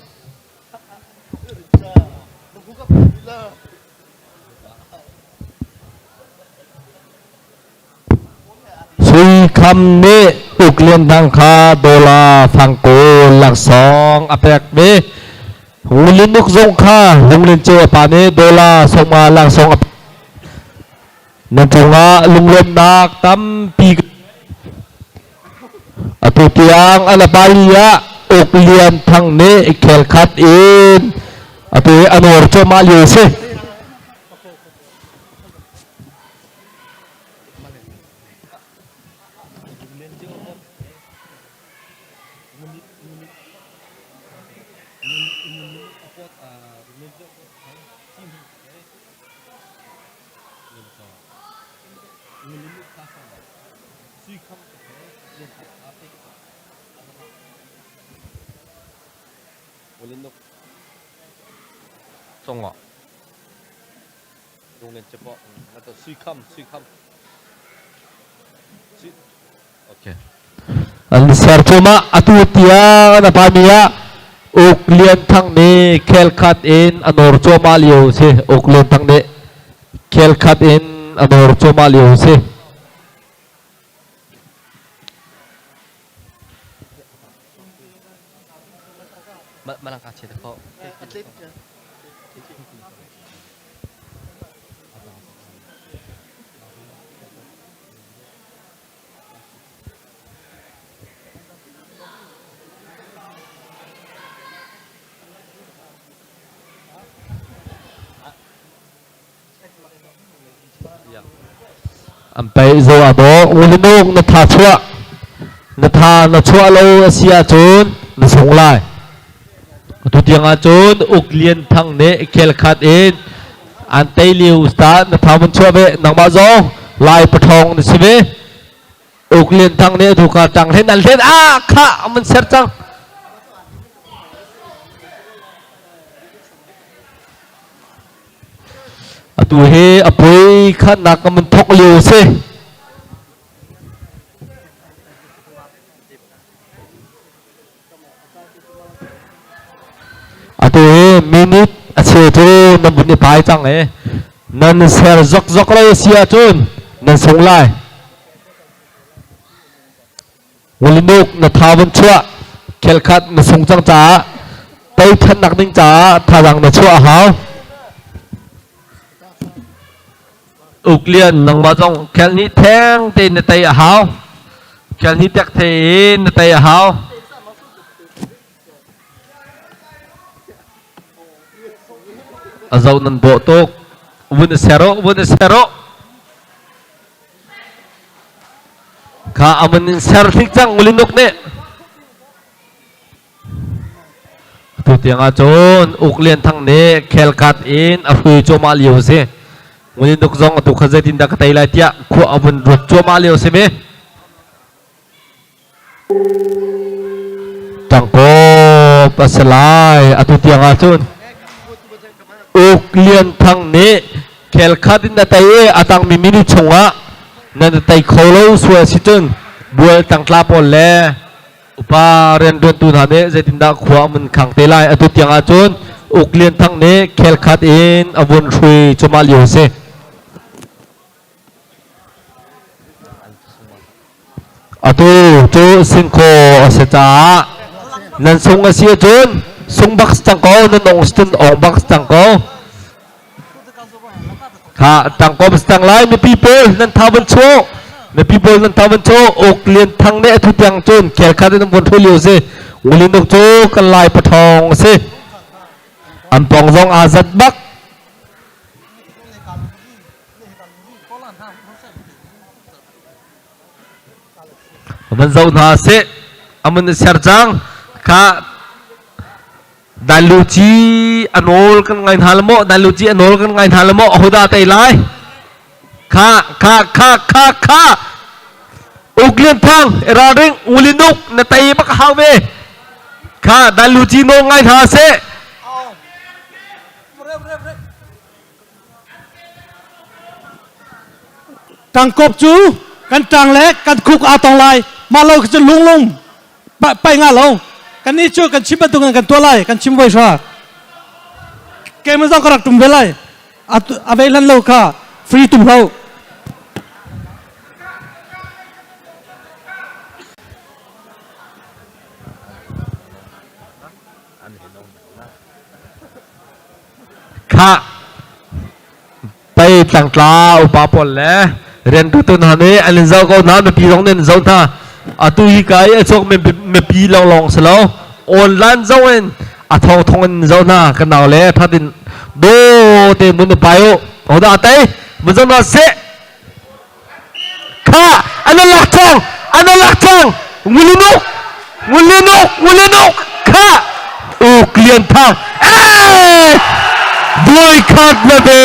Sui Kham nih Uk Lian Thang kha dola fangkul laksawng a pek ve. Ngun Uk zong kha Lunglin Ceu a pa nih dola 50 laksawng a pek. Na cungah lunglawmhnak tampi atu tiang an pali ah Uk Lian Thang nih khel khat in atu hi a nawr cuahmah lio si. Congah lunglen cepo na sui kham sui kham Okay. An ser cuma atu tiang an pa mi ah Uk Lian Thang nih khel khat in a nawr cuahmah lio si. Uk Lian Thang nih khel khat in a nawr cuahmah lio si. Malangka che kho. An paih zo a dawh ngulinuk na tha chuah na tha na chuah lo a si ahcun na sung lai. Atu tiang ahcun Uk Lian Thang nih khel khat in an tei lio sta na tha mun chuah ve nangmah zong Lai pathawng na si ve. Uk Lian Thang nih atu ka tang hlen an hlen ah kha mun ser cang. Atu hi a pui khatnak ka mun thok lio si. Atu hi minute a cheu cu nan vun i pai cang i nan ser zokzok lo si ahcun nan sung lai. Ngulinuk na tha vun chuah khelkhat na sung cang caah tei thannak ding caah thazaang na chuah a hau. Uk Lian nangmah zong khel ni theng tein na tei a hau. Khel ni tek tein na tei a hau. A zo nan bawh tuk. Vun i ser u, vun i ser u. Kha amun in ser hlik cang ngulinuk nih. Tu Atu tiang ahcun Uk Lian Thang nih khelkhat in a hrui cuahmah lio a si. Ngun Duk zong atu kha zeitindah ka tei lai tiah khua a vun ruat cuahmah lio a si ve. Tangkawp a si lai atu tiang ahcun. Uk Lian Thang nih khelkhat in a tei i a tangmi minute chungah nan tei kho lo sual si cun bual tangtla pawl le Upa rianṭuantu hna nih zeitindah khua an khang te lai? Atu tiang ahcun Uk Lian Thang nih khelkhat in a vun hrui cuahmah lio a si. Atu cu singkhaw a si caah nan sung a si ahcun sung bak cang ko, nan ong cun ong bak cang ko. Kha tangkom stang lai mipi pawl nan tha van chuah mipi pawl nan tha van chuah ok lian thang ne athu tiang cun khel khat in von thu lio si ngulin dok cu kan lai pathong si an pong zong aa zat bak van zo hna seh amun ser cang kha Dailuci a nawl kan ngai hna la maw? Dailuci a nawl kan ngai hna la maw? Ahodah tei lai? Kha kha kha kha kha Uk Lian Thang ralring Ulin Uk na tei bak hau ve. Kha Dailuci nawl ngai hna seh. Tangkop cu kan ṭang le kan khuk aa tong lai. Mah lo khi cu lunglung pai nga lo kan nih cu kan chim bantuk in kan tuah lai kan chim voi hra keimah zong ka rak tum ve lai a vei hlan lo kha free tum lo Kha pei tlangtla upa pawl le riantutu hna nih an in zoh ko hna mipi zong nih an zoh hna atu hi ka i a chuak mipi lawnglawng si lo online zoh in a thong thong in zoh hna kan nau le thatin do te mun pai u hoda tei mun zong na se kha an lak thong an lak thong ngulinuk ngulinuk ngulinuk kha uk lian thang eh voi khat na ve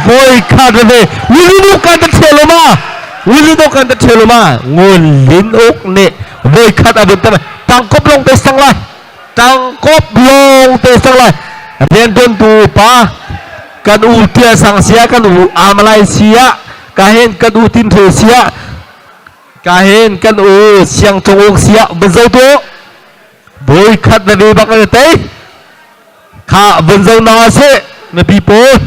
voi khat na ve ngulinuk kan ta thelo ma ngulinuk kan ta thelo ma ngulin uk nih voi khat abun ta tangkop long te sang lai tangkop long te sang lai rian tuan tu pa kan u tia sang sia kan u amalai sia ka hen kan u tin the sia ka hen kan u siang cung uk sia banzo tu boi khat na ve bak na te kha banzo na se na pi pawl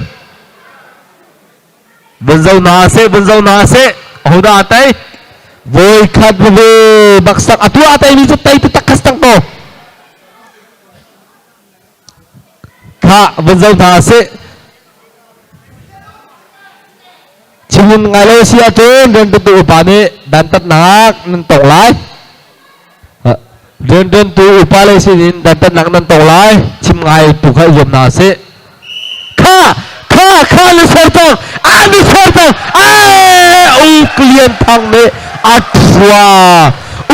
banzo na se banzo na se hoda tai voi khat na ve bak sak atu atai mi chu tai tu tak khas tang to Kha vun zoh hna sih. Chim ngai lo si ahcun rianṭuantu upa nih dantatnak nan tong lai. Rianṭuantu upa lei sinin dantatnak nan tong lai. Chim ngai tu kha i zuam hna sih. Kha kha kha na ser cang a na ser cang ai Uk Lian Thang nih a thua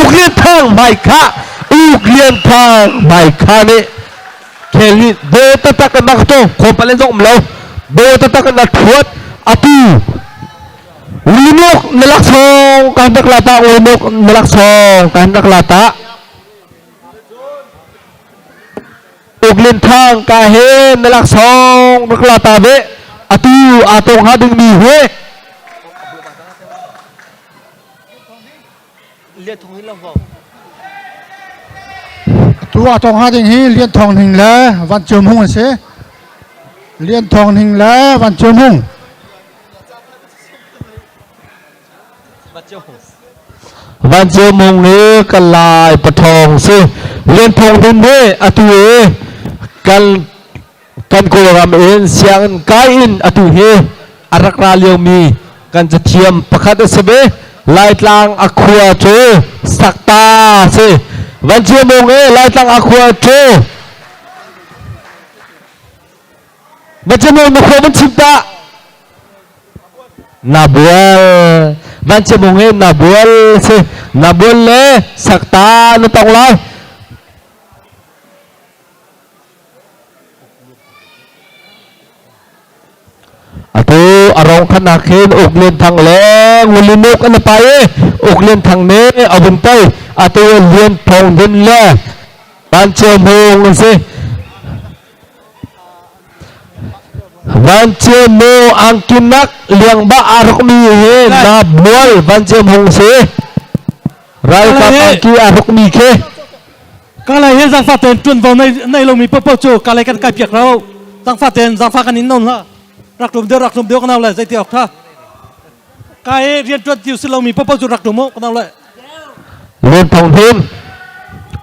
Uk Lian Thang hmai kha Uk Lian Thang hmai kha nih khel nih bo taktak in rak to khawm palen zong um lo bo taktak in a thuat atu Ulinuk na laksawng kan rak la ta Ulinuk na laksawng kan rak la ta Uklin Thang ka he na laksawng rak la ta ve atu aa tong hnga dingmi he Atu aa tong hnga ding hi Lian Thawng Hning le Van Cium Hung an si. Lian Thawng Hning le Van Cium Hung. Van Cium Hung hi kan Lai pathawng si. Lian Thawng Hning hi atu i kan kan Kawlram in sianginn kai in atu hi a rak ra liomi kan cathiam pakhat a si ve. Laitlang a khua cu Sakta si. Van Cium Hung i Laitlang a khua cu Van Cium Hung na khua van chim ta. Na bual van chimung he na bual si na bual le sakta na tong lai. Atu arong khanak hin Uk Lian Thang le Ngulinuk an pa i Uk Lian Thang nih a vun tei. Atu Lian Thawng Din le Van Ceu Hmung an si. Van Ceu Mu angkinak liangba aa rukmi hi na bual Van Ceu Hmung si. Ralkap angki aa rukmi khi. Kalay he zangfa ten tuanvo nei lomi popo cu kalay kan kai piak lo. Zangfa ten zangfa kan in non la. Rak tum deuh rak tum deuh kanau le zeiti ok tha. Kai rian tuan tiu si lomi popo cu rak tum mu kanau le. Lian Thong Hnin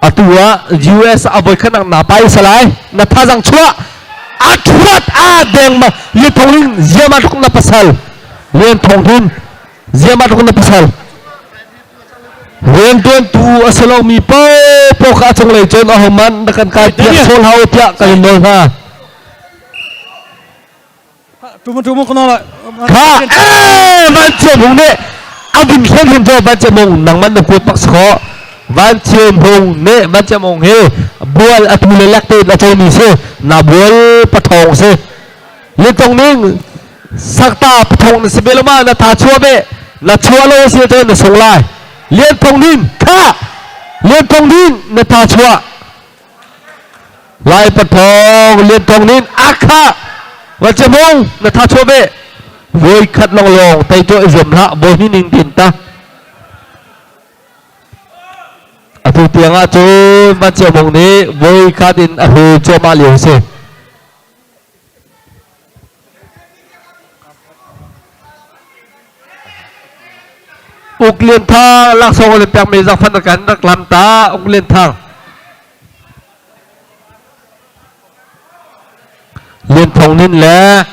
atu ah US a voi khat na pai salai na thazang chuah a thuat a deng ma Lian Thong Hnin ziama tuk na pasal Lian Thong Hnin ziama tuk na pasal Riantuantu a si lomi paohpaoh kha a cunglei cun ahohmanh na kan kai piak sual hau tiah kan in nawl hna. Kha ee van Chiam Hung nih a vun hlen hin cu Van Chiam Hung nangman na kuat pak si khawh. Van Chiam Hung nih Van Chiam Hung hi bual a tu le lek tein a comi si. Na bual pathawng si. Litong ning sakta pathong na si be lama na tha chua be na chua lo si te na sung lai lian thong din kha lian thong din na tha chua lai pathong lian thong din akha wa chamong na tha chua be voi khat long long tai to zuam hlah bo ni ning tin ta atu tiang ah cun van chiamong nih voi khat in a hu cuahmah lio si. Uk Lian Thang laksawng le pekmi zangfan kan rak lam ta Uk Lian Thang. Lian Thong Nin le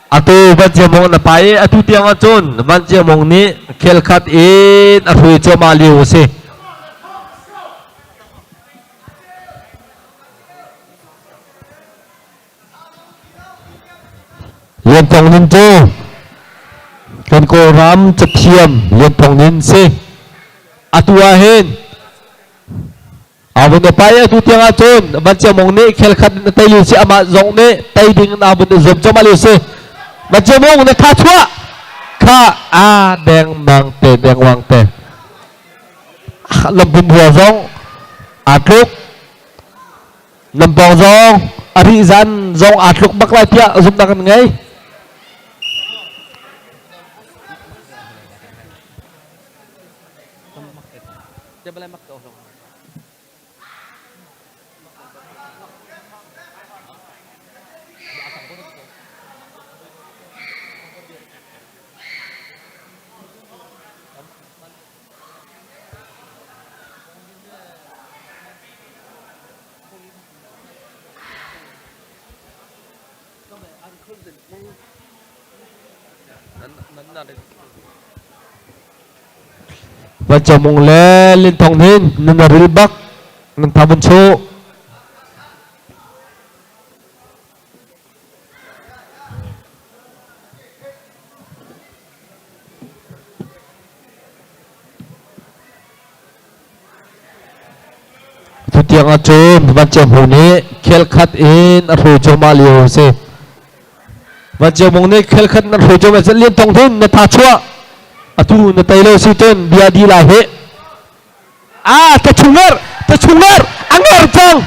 atu Van Cia Mong na pa i atu tiang ahcun Van Cia Mong nih khel khat in a hrui cuahmah lio a si. Lian Thawng Nin cu kan Kawlram cathiam Lian Thawng Nin si. Atu ah hin Avun pai atu tiang ahcun Van Cia Mong nih khel khat in a tei lio si amah zong nih tei ding in avun i zuam cuahmah lio si. Van Cia Mong na tha chuah kha a dengmang te dengwang te lamphun hua zong aa tluk Lampawng zong a rih zan zong aa tluk bak lai tiah zumhnak kan ngei. Van Mung le Lin Thong Hnin nan ril bak nan tha vun chu. Tutiang ahcun Van Cio Hmung nih khel khat in a hruai cuahmah lio a si. Van Cio Hmung nih khel khat in a hruai cuahmah si. Lian Thong Htun na tha chuah. Atu na tei lo si cun bia di lai hih. Ah, ta chungar, ta chungar, a ngar cang.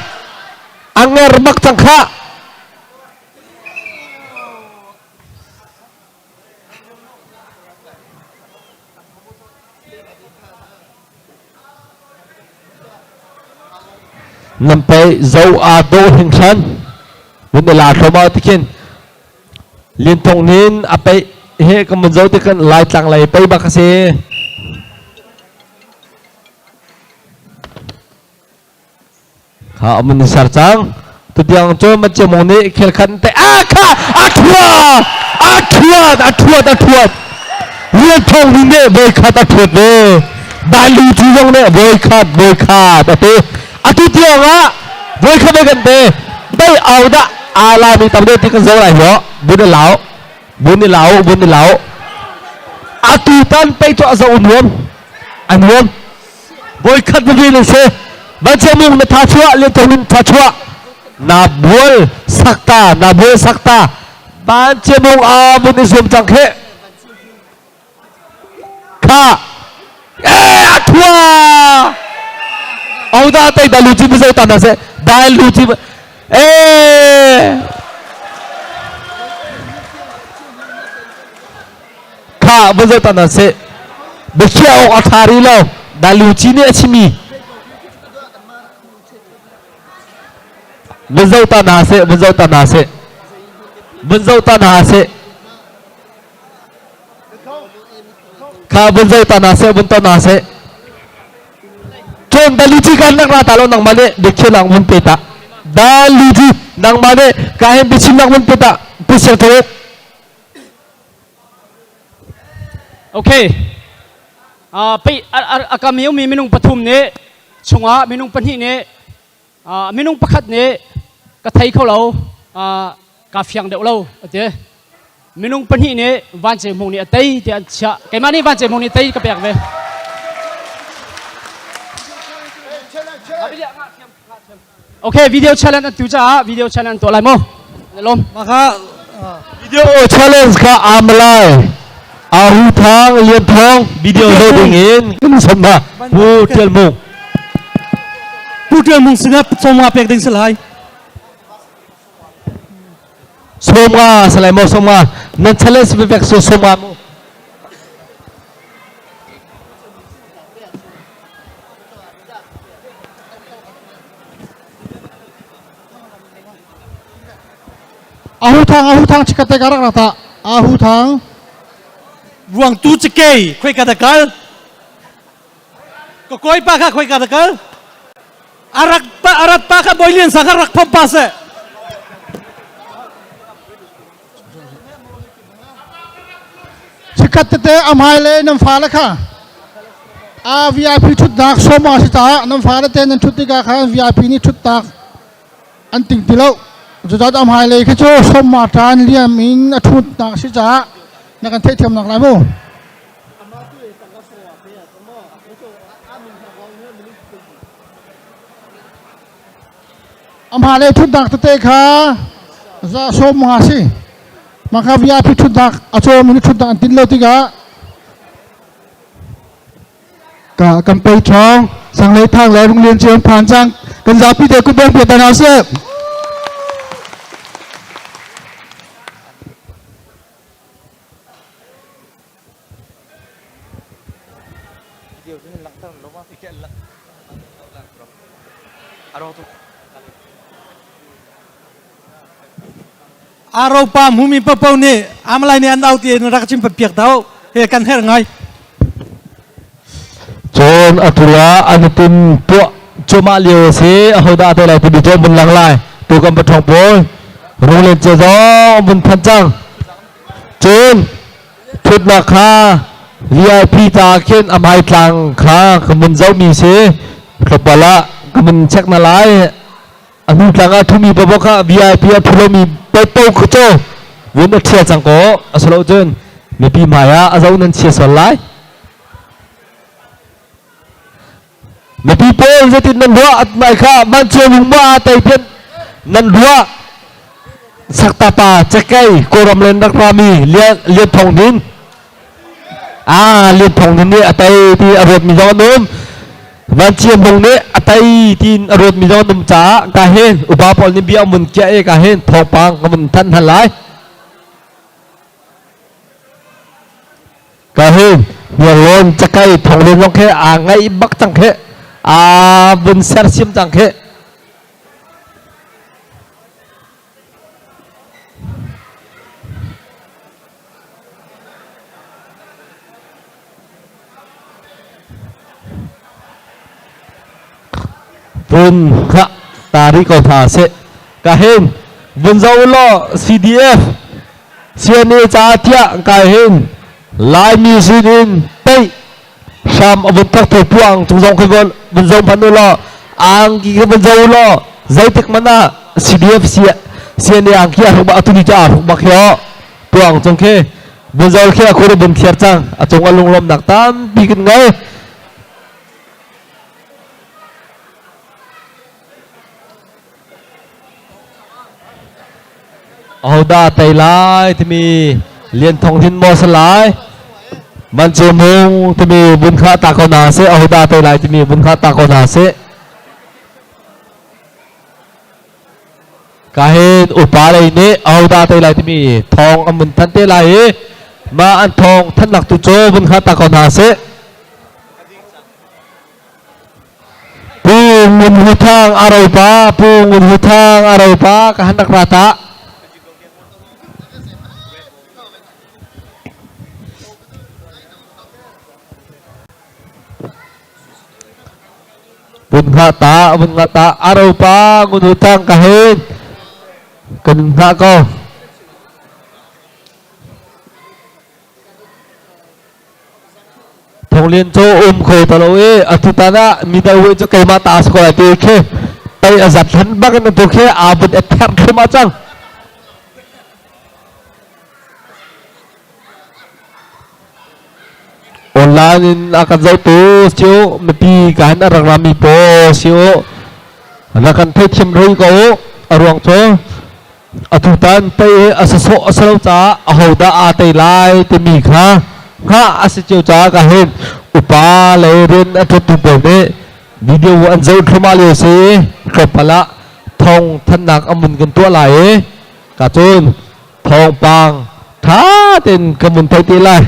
A ngar bak cang khah. Nan pei zo aa dawh hringhran vun i la thluahmah tikhin Lian Thawng nin a peih he ka mun zo tikan Laitlang lei pei bak a si. Kha amun sar cang. Tutiang cu Matthew mong nih khel khan te a kha a thua a thuat a thuat a thuat Lian Thawng nih nih voi khat a thuat ve. Balu cu zong nih voi khat voi khat a ti. Atu tiang ah voi khat voi kan te bei au dah ala mi tam deuh ti kan zo lai ho bun i lau bun i lau bun i lau atu tan pei cu a zo nuam a nuam Voikhat va vel se Vanchiah mung na tha chuah Lian Thawng nin tha chuah na bual sakta na bual sakta. Van Cemung a vun i zuam cang kheh. Kha. Eh a thua. Auda tai da lu chi bu ta na se. Dai lu chi eh. Kha bu zo ta na se. Bikhia ok a thari lo. Da lu chi ne a chimi. Vun zoh ta hna seh, vun zoh ta hna seh. Vun zoh ta hna seh. Kha vun zoh ta hna seh, vun to hna seh. Cun daluci kan nak ra ta lo nangmah nih biakhiah nak vun pe ta. Daluci nangmah nih ka hin biachim nak vun pe ta. Pu Siang Thawk. Okay. Pei a kam i ummi minung pathum nih chungah minung pahnih nih minung pakhat nih ka thei kho lo ka fiang deuh lo a ti. Minung pahnih nih Van Ce Hmung nih a tei tiah an chiah. Keimah nih Van Ce Hmung nih tei ka pek ve. Okay, video challenge an tu caah video challenge an tuah lai mu. Na lawm. Maka Video challenge kha amalai Ahu Thang Lian Thong video zo ding in kan som na Pu Tial Mung. Pu Tial Mung sinah sawmnga pek ding si lai. Sawmnga salai mo sawmnga nan challenge pek so sawmnga mu. Ahu thang ahu thang chikat te karak rata ahu thang Ruang tu cakei khoi ka da kal ka koi pa kha khoi ka da kal arak pa arat pa kha boilian sa kha rak phom pa se Chikkhat tete a hmai le nan fale kha a VIP ṭhutnak sawm a si caah nan fale te nan ṭhut tikah khan VIP nih ṭhutnak an ting ti lo. Cucaah a hmailei khi cu sawmma ṭan liam in a ṭhutnak a si caah na kan theihthiamnak lai mu. A hmailei ṭhutnak tete kha za sawm nga si. Maka VIP ṭhutnak a cawmi nih ṭhutnak an tin lo tikah Ka kan pei ṭhawng sanglei thang le runglian cio an phan cang kan zapi te kut beng piat hna seh. Aro pa mumi papo nih amalai nih an au ti in rak chim piak dau he kan her ngai. Cun atu ah an tin tuah cuahmah lio a si ahodah te lai timi cu mun lang lai tu kan pathong pawl runglen ce zong mun phan cang cun thutnak kha VIP ta khin a hmai tlang kha ka mun zohmi si tlawmpal ah ka mun check na lai a hnu tlang ah thumi paoh kha VIP a phulomi paoh kha cu vun a ṭhia cang ko a si lo cun mipi hmai ah a zo nan chia sual lai mipi pawl zeitin nan ruah at mai kha man cio lung ma tei pian nan ruah sakta pa cekei kawlram len rak rami lian lian thong din a lian thong din nih a tei ti a ruat mi zong an um van chiam bung nih a tei tiin a ruat mi zong an um caah ka hin upa pawl nih bia mun kia e ka hin thawngpang ka mun than hna lai Ka hin hniarlawn cakai thonglin zong khi aa ngaih bak cang khi aa vun sersiam cang khi vun kha tari ko hna seh ka hin vun zo law CDF CNA ca tiah ka hin Laimi sin in peih hram a vun thok tho puang cung zong khi vun zo hman u law angki khi vun zo u law zeitik man ah CDF CNA angki a hruk bak atuni cu aa hruk bak hi puang cung khi vun zo khi a khur vun thiar cang a cung a lunglawmnak tampi kan ngei Ahodah tei lai timi Lian Thong Hin maw si lai? Man Cu Mung timi vun kha ta ko hna sih. Ahodah tei lai timi vun kha ta ko hna sih. Ka hin upa lei nih ahodah tei lai timi thawng an vun thanh te lai i mah an thawng thannak tu cu vun kha ta ko hna sih. Pu Ngun Hu Thang a ropa, Pu Ngun Hu Thang a ropa ka han rak ra ta. Vun nga ta, vun nga ta, a ropa Ngun Hu Thang ka hin kan hngah ko. Thonglin cu um kho ta lo i atu tan ah midal we cu keimah ta a si ko lai ti khi pei a zat hlan bak in atu khi aa vun ether thlum ah cang. Online in a kan zohtu siu mipi ka hin a rak rami paw siu na kan theithiam rui ko a ruang cu Atutan tei a si sawh a si lo caah ahodah aa tei lai timi kha hngah a si cio caah ka hin upa lei rian a ṭuantu pawl nih video an zoh thluahmah lio si tlawmpal ah thawng thannak a mun kan tuah lai i ka cun thawngpang ṭha tein kan mun thei te lai.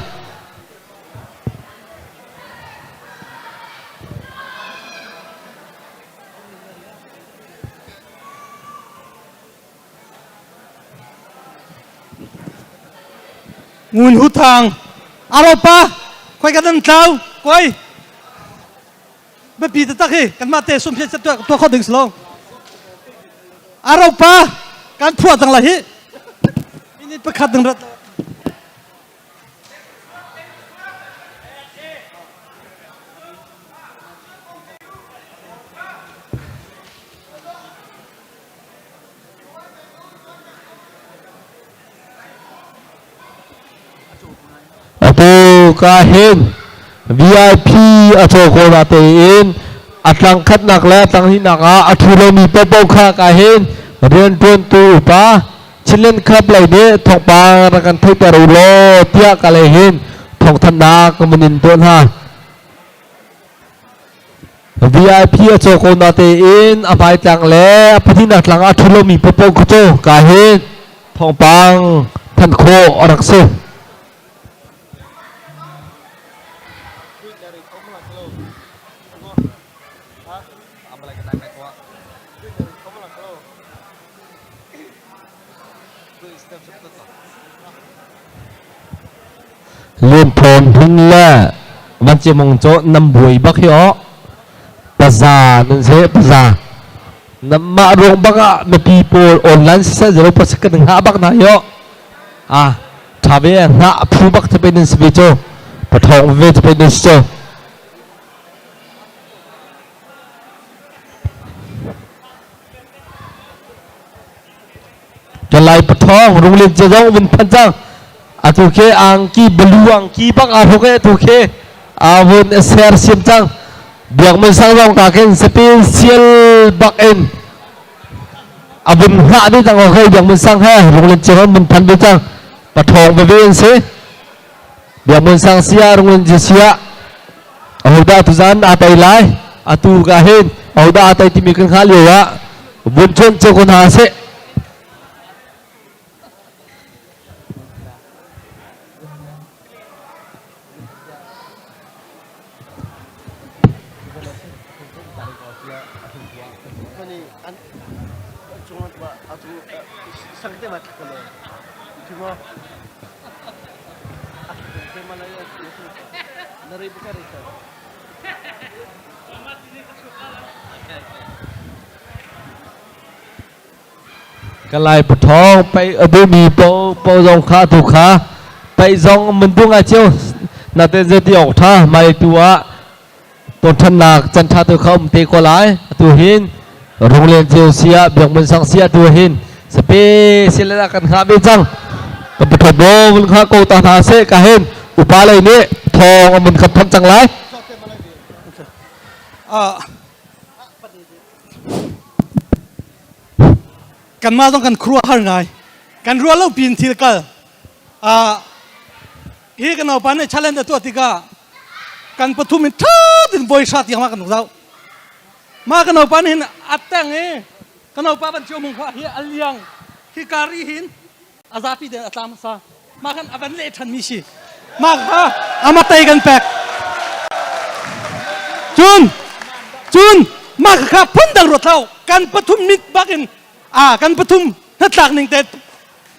Ngun Hu Thang Aropa khoi ka nan tlau koi biapi taktak hi kanmah te sum phe tuah kho ding si lo Aropa kan phuah cang lai hi minute pakhat ding rat Atu ka hin VIP a caw ko na tein a tlang khatnak le a tlang hnihnak ah a ṭhu lomi paohpaoh kha ka hin rianṭuantu upa Chinland Club lei nih thawngpang rak kan theihter u law tiah ka lei hin thawngthanhnak ka mun in tuah hna. VIP a caw ko na tein a hmaitlang le a pahnihnak tlang ah a ṭhu lomi paohpaoh kha cu ka hin thawngpang thanh khawh a rak si. Lian Thawn Hing le Van Cia Mong cu nam buai bak hi aw. Paza nan si paza. Namah ruang bak ah mipi pawl online siseh zero pa kan ngah bak na hi aw. Ah, tha ve ngah phu bak te pe nan si ve cu. Pathawng ve te pe nan si cu. Kalay pathawng runglin che zong vun phan cang atu khi angki balu angki bak aa hruk e atu khi aa vun ser siam cang biak mun sang zong ka khin sapin sial bak in a vun hngah ding cang ko biak mun sang he runglin che mun phan ve cang pathawng veve in si biak mun sang sia runglin che sia ahodah tuzan aa tei lai atu ka hin ahodah aa tei timi kan hngah lio ah vun chon cio ko hna seh. Kalay pathawng pei a duhmi po po zong kha tu kha pei zong mun du ngai cio naten zei ti awk tha mai tu ah tonṭhannak can ṭha tu kha um te ko lai atu hin runglen cio sia biak mun sang sia tu hin sape sile kan hngah ve cang kan pathawt bo mun kha ko ta hna se ka hin upa lei nih thawng amun khat tham cang lai. Kanmah zong kan khuaruahhar ngai. Kan ruah lo pin thil kal. Hi kan naupa nih challenge a tuah tikah kan pathum in ṭha tin voi hra tiang ma kan zau. Ma kan naupa nih hin a teng i kan naupa ban cio mung kha hi a liang hi kari hin a zapi den a tla hmasa. Ma kan a van leh ṭhan mi si. Ma kha ama tei kan pek. Cun cun ma kha phun dang ruat hlah kan pathum mit bak in a kan pathum hnatlak ning te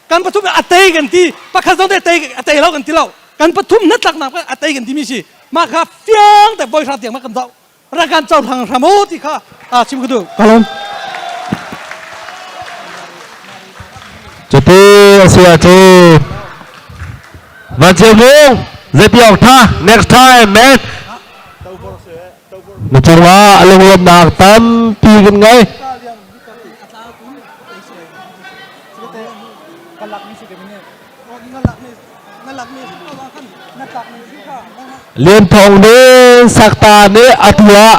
kan pathum a tei kan ti pakhat zong te tei a tei lo kan ti lo kan pathum hnatlak nak a tei kan ti mi si mah kha fiang te voi hra tiang ma kan zoh rakan co hlang hram o ti kha a chim ka duh kalom Cuti a si ahcun Van Ceu Mung zeiti awk tha next time man na cungah a lunglawmhnak tampi kan ngei. Lian Thawng nih sakta nih a tuah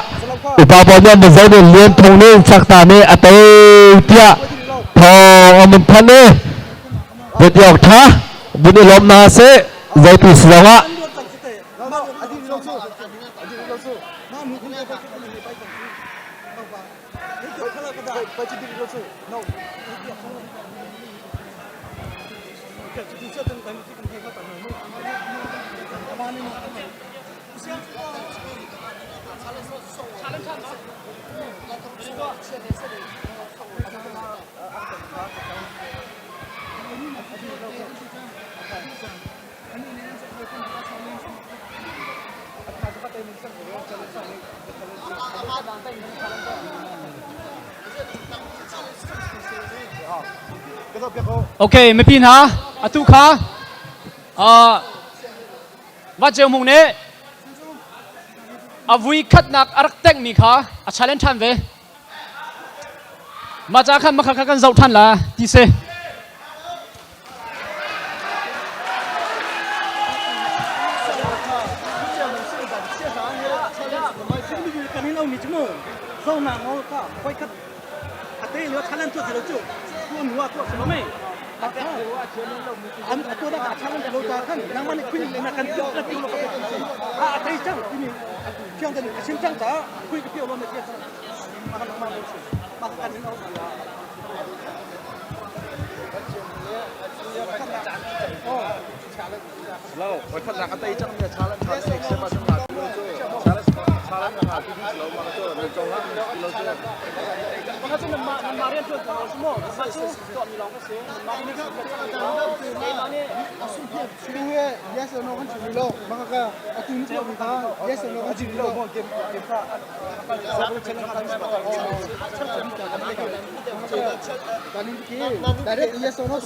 upa pawl nih an van zoh nih Lian Thawng nih sakta nih a tei tiah thawng an vun thanh i zeiti awk ṭha vun i lawm hna seh zeiti si zongah Okay, mipi hna, atu kha Van Ceu Hmung nih a vui khatnak a rak tengmi kha a challenge ṭhan ve. Mah ca khan makha kha kan zoh ṭhan la ti si. Yes or no kan chim lo maka atu ni tuah mi kha yes or no kan chim lo Direct yes or no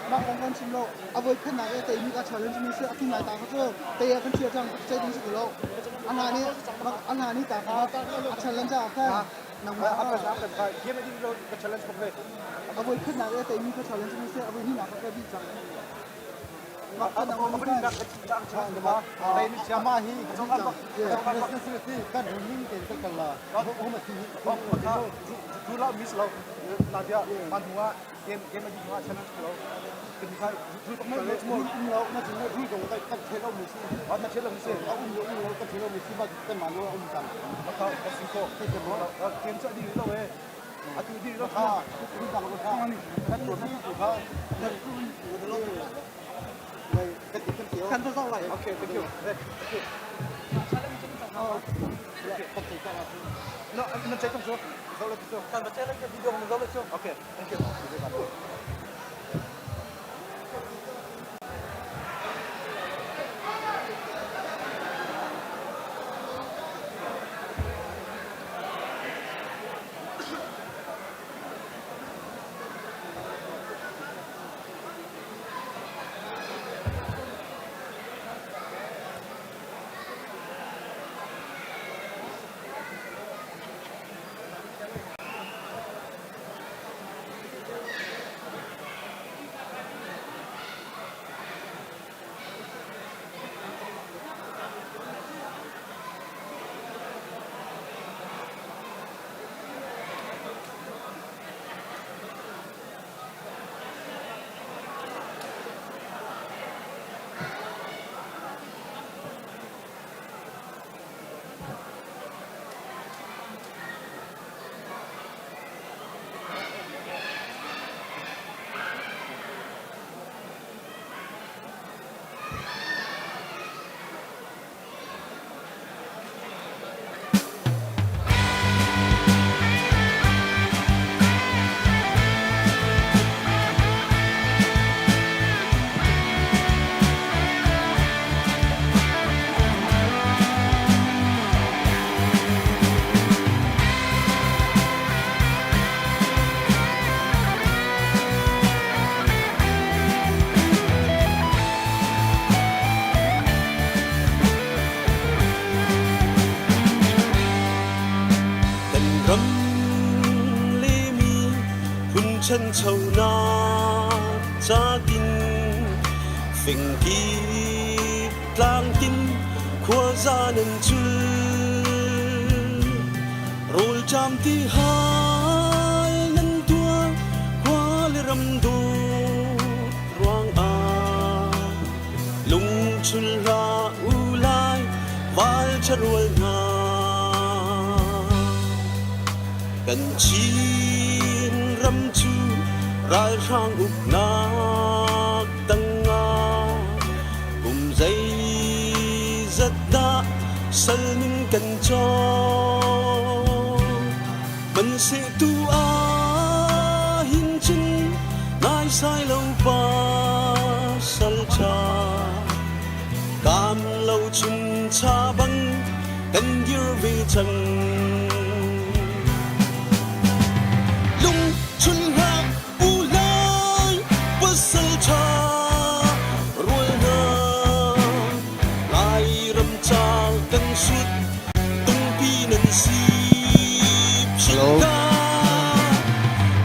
Mah kong kan chim lo. A voi khatnak i tei mi ka challenge mi si a tu nai ta kha cu tei ah kan chia cang zei ding si ti lo. A hna nih a hna nih ta kha a challenge ah khan. Game a ding ka challenge bak ve. A voi khatnak e teimi ka challenge mi se a voi hnihnak ka bi cang. Amah hi responsibility kan running te ka kal la. Rule out miss lo. La dia man hua game game a ding hua challenge ko. Kan kha rule pak mai mo um lo na chung rule dong kan kan thelo mi si. Na thelo mi si. Um lo um lo kan thelo mi si ma kan ma lo um cang. Ka ka si ko. Game cha ding lo e. Atu ding lo kha. Rule dang lo kha. Kan tu ni tu kha. Kan tu zong lai. Okay, thank you. Thank you. No, I'm not checking so. Zo le so. Kan ba challenge video mo zo le so. Okay, thank you. Kan ram le mi phun ṭhanchonak ca tin fingkip tlangtin khuaza nan cul. Rawlṭam ti hal nan tuar khua le ram dawt ruangah lungchul hlah u lai val ṭharual hna. Kan Chin ram cu ralhrang uknak tangah kum zeizat dah sal min kan cawk. Hmanhseh tu ah hin cun naisai lo pasal ṭha kaam lo chuncha bang kan dir ve cang. Lungchun hlah u lai pasal ṭha rual hna Lairam ca kan sut tungpi nan si Hello.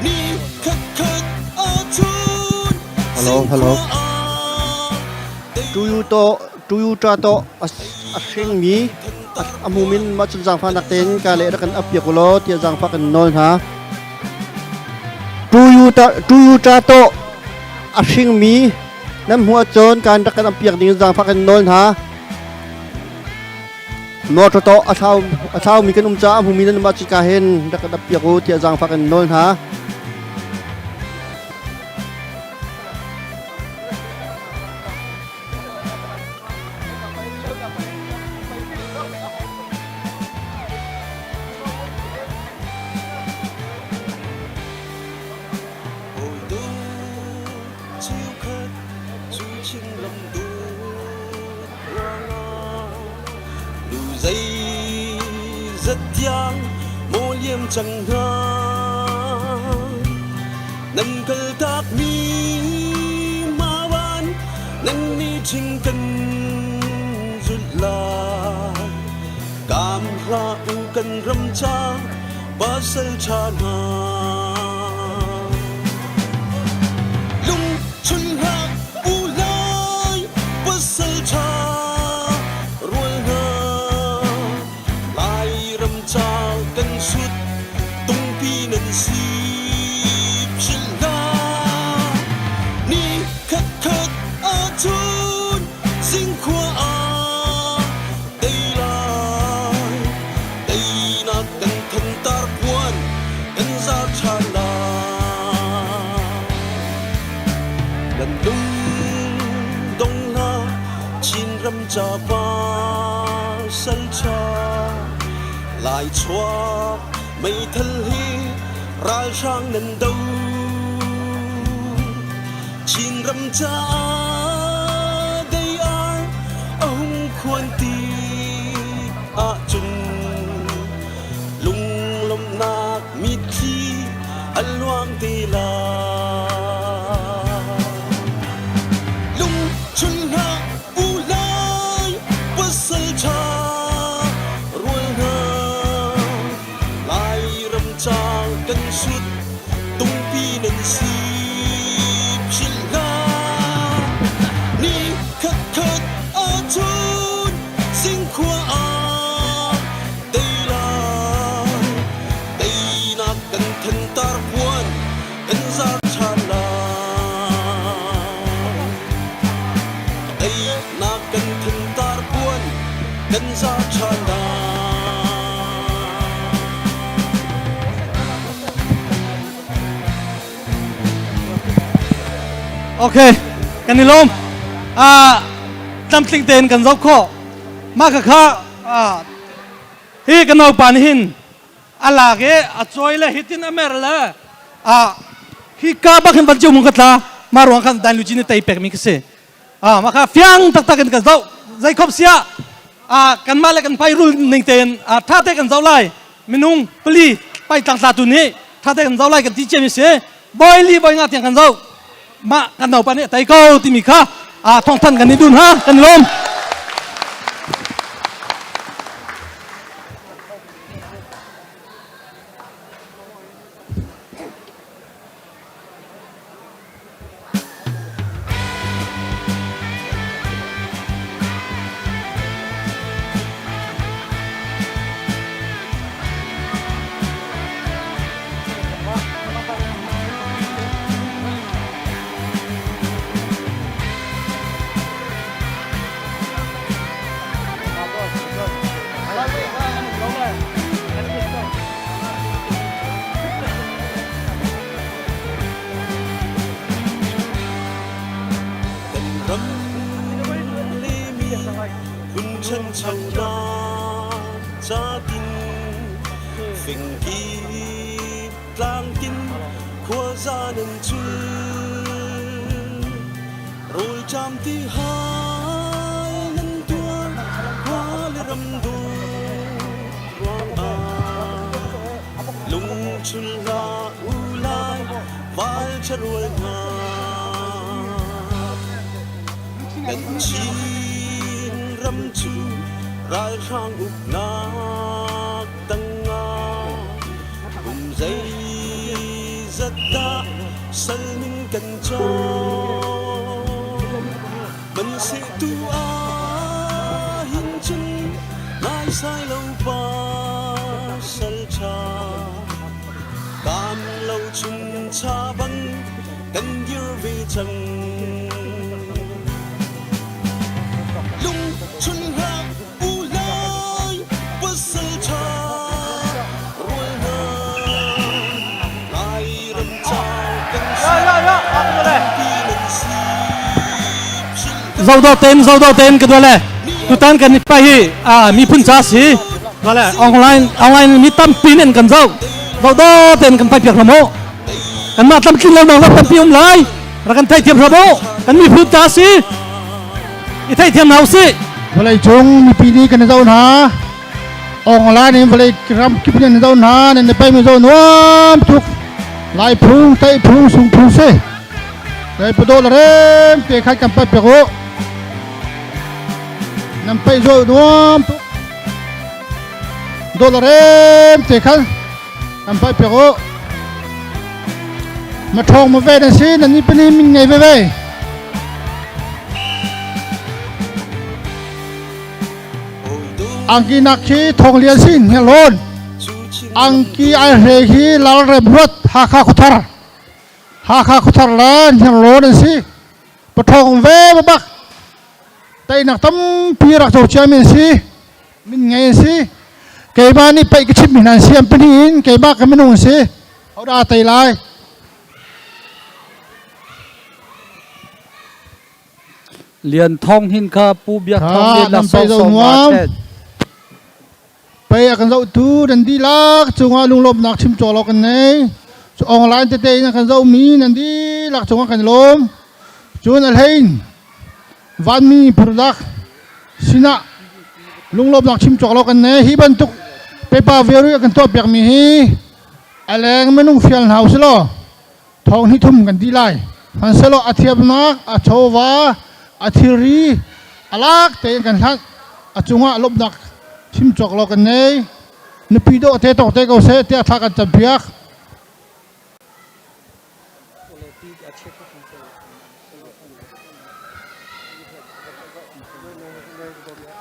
Ni khatkhat ahcun Hello, hello. Tuyu to tuyu ta to a hringmi a mumin mah cun zaangfahnak tein ka le rak kan ap piak ulaw tiah zaangfah kan nawl hna. Tuyu ta tuyu ta to a hringmi nan hmuh ahcun kan rak kan ap piak ding zaangfah kan nawl hna. Motor to a thlau a thlaumi kan um caah a hmumi nan um ahcun ka hin rak kan ap piak u tiah zaangfah kan nawl hna. Cheukhat cu Chinram dawt ruangah nu zeizat tiang maw liam cang hna. Nan kaltakmi mawan nan ni ṭhing kan zulh lai. Kaam hlah u kan ram ca. Pasal ṭha hna. Lungchun hlah u lai pasal ṭha rual hna. Lairam ca kan sut tungpi nan si philh hlah. Ni khatkhat ahcun zingkhua ah tei lai. Teinak kan thantar puan kan zar ṭhan lai. Kan lung dong hlah Chinram ca pasal ṭha. Lai chuak meithal hi ralhrang nan do. Chinram caah dei ar a hung khuan ti ahcun lunglawmhnak mitthli a luang te lai. Lungchun hlah u lai pasal ṭha rual hna Lairam ca kan sut tungpi nan si philh hlah. Ni khatkhat ahcun zingkhua ah tei lai. Teinak kan thantar puan kan zar ṭhan lai. Teinak kan thantar puan kan zar ṭhan lai. Okay, kan i lawm. Ah, tlamtling tein kan zoh khawh. Mah kha ah hi kan naupa nih hin a lak i a cawi le hitin a mer le ah hi ka bak hin van ciu mung ka tla ma ruang khan dan lu cin tei pek mi ka si. Ah, mah kha fiang taktak in kan zoh. Zei khop sia ah kanmah le kan pai rul ning tein ah tha te kan zoh lai. Minung pali pai tlangtla tu nih tha te kan zoh lai kan ti ciami si. Boy li boy nga tiang kan zoh. Mah kan naupa nih a tei ko timi kha ah thawngthan kan i dun ha kan lawm. Kan ram le mi phun ṭhanchonak ca tin fingkip tlangtin khuaza nan cul rawlṭam ti hal nan tuar khua le ram dawt ruangah Lungchul hlah u lai val ṭharual hna. Kan Chin ram cu ralhrang uknak tangah kum zeizat dah sal min kan cawm. Hmanhseh tu ah hin cun naisai lo pasal ṭha kaam lo chuncha bang kan dir ve cang. Lungchun hlah u lai pasal ṭha rual hna Lairam ca kan si tampi nan si. Zodo ten zodo ten ka dole tutan kan i pai hi miphun ca si wale online online mi tampi nen kan zo zodo ten kan pai piak hram kan mah tlamtlin lo nak tampi um lai ra kan thei thiam hram kan miphun ca si i thei thiam hau si vawlei cung mipi nih kan zo hna online in vawlei ram kip nih an zo hna nan pai mi zo nuam tuk lai phung tai phung sung phung si Lai padaw la rem te khan kan pai pek u. Nan pai zo nuam tuk. Do la rem te khan. Kan pai piak u. Ma ṭhawng ma ve na si nan ni pali min ngei ve ve. Angki nak khi thong lian sin he lon. Angki ai hre hi lal rem ruat Hakha khuthar. Hakha khuthar le hniarlawn an si. Pathawng ve bak. Teinak tampi rak co ciami an si. Min ngei an si. Keimah nih paih ka chimmi hna an si. An pahnih in keimah ka minung an si. Hodah tei lai? Lian Thong hin kha Pu Biak Thong nih laksawng sawm aa ṭhen. Pei a kan zohtu nan dihlak cungah lunglawmhnak chim cawk lo kan nei. Cu online tete in a kan zohmi nan dihlak cungah kan i lawm. Cun a hlein vanmi product sinah lunglawmhnak chim cawk lo kan nei. Hi bantuk paper veru a kan tuahpiakmi hi a leng minung fial hna usih law thong hnih thum kan dih lai. Hmanhsehlaw a thiamnak, a chawva, a thilri a lak tein kan hlanh. A cungah lawmhnak chim cawk lo kan ngei. Nupi dawh te tawk te ko seh tiah thla kan campiak.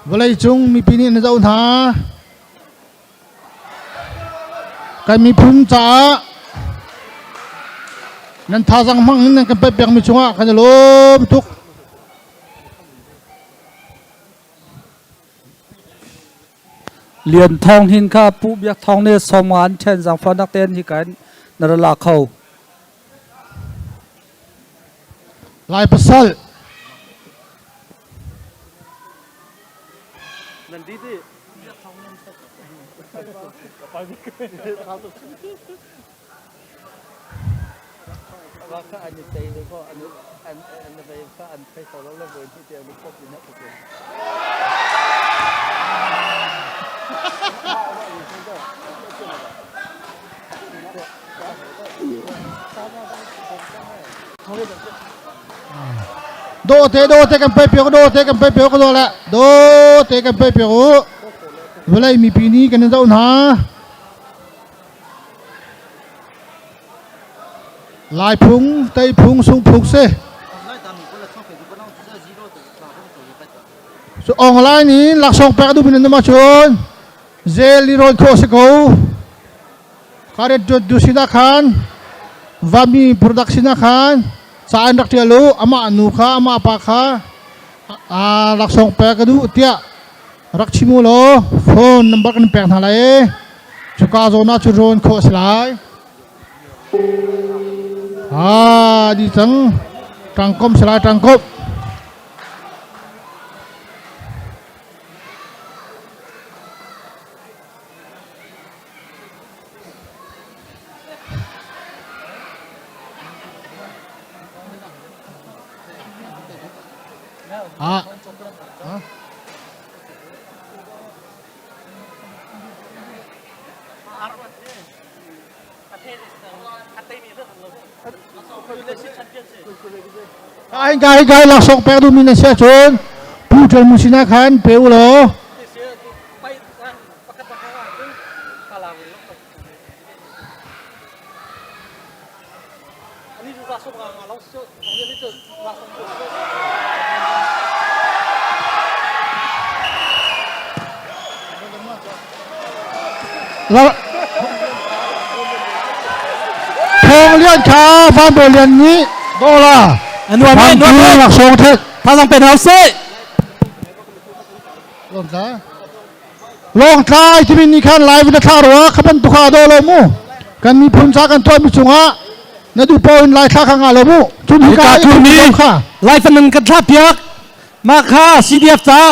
Vawlei cung mipi nih na zoh hna. Kan miphun caah nan thazang hmang in nan kan pek pekmi cungah kan i lawm tuk. Lian Thawng Hin kha Pu Biak Thawng nih sawmnga an ṭhen zaangfahnak tein hika in na ra la kho. Lai pasal. Nan di di. Dawte dawte kan pe piak dawte kan pe piak do le dawte kan pe piak u vawlei mipi nih kan in zoh hna Lai phung tei phung sung phung si Cu online in laksawng pek duh min ma cun zel i rawn khawh si ko Karet du sinah khan vami product sinah khan ca in rak ṭial u amah nu kha amah pa kha laksawng pek ka duh tiah rak chim u law phone number kan pek hna lai i cuka zawn ah cun rawn khawh a si lai. Di cang ṭangkomh si lai ṭangkomh. Ah. Kai kai kai laksawng pek duhmi na si ahcun Pu Ṭuan Mu sinah khan pe u law Thawng Lian kha Van Bawi Lian nih Dola Nuam e nuam e laksawng thek Thazang pe hna usih. Lawngtlai Lawngtlai timi nih khan live na thlah rua kha bantuk kha a daw lo mu kan miphun ca kan tuahmi cungah na duh paoh in lai thla kha ngah lo mu cun hika i mi kha lai fanan kan thlah piak mah kha CDF ca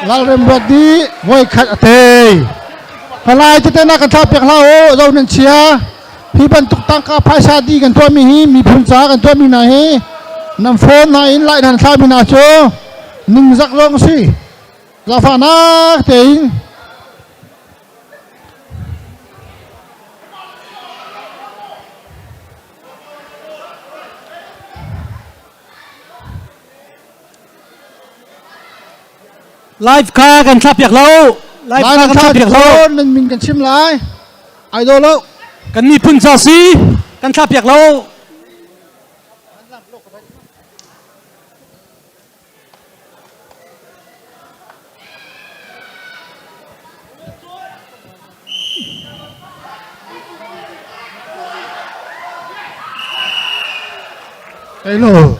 Lalremruat nih voikhat a tei. Palai tete na kan thlah piak hlah u, zo nan chia. Hi bantuk tangka phaisa di kan tuahmi hi miphun ca kan tuahmi hna hi nan phone hna in lai nan thlahmi hna cu ningzak zong si. Zaangfahnak tein. Live kha kan thlah piak lo. Live kha kan thlah piak lo. Nan min kan chim lai. Ai do lo. Kan miphun ca si kan thlah piak lo. Hello.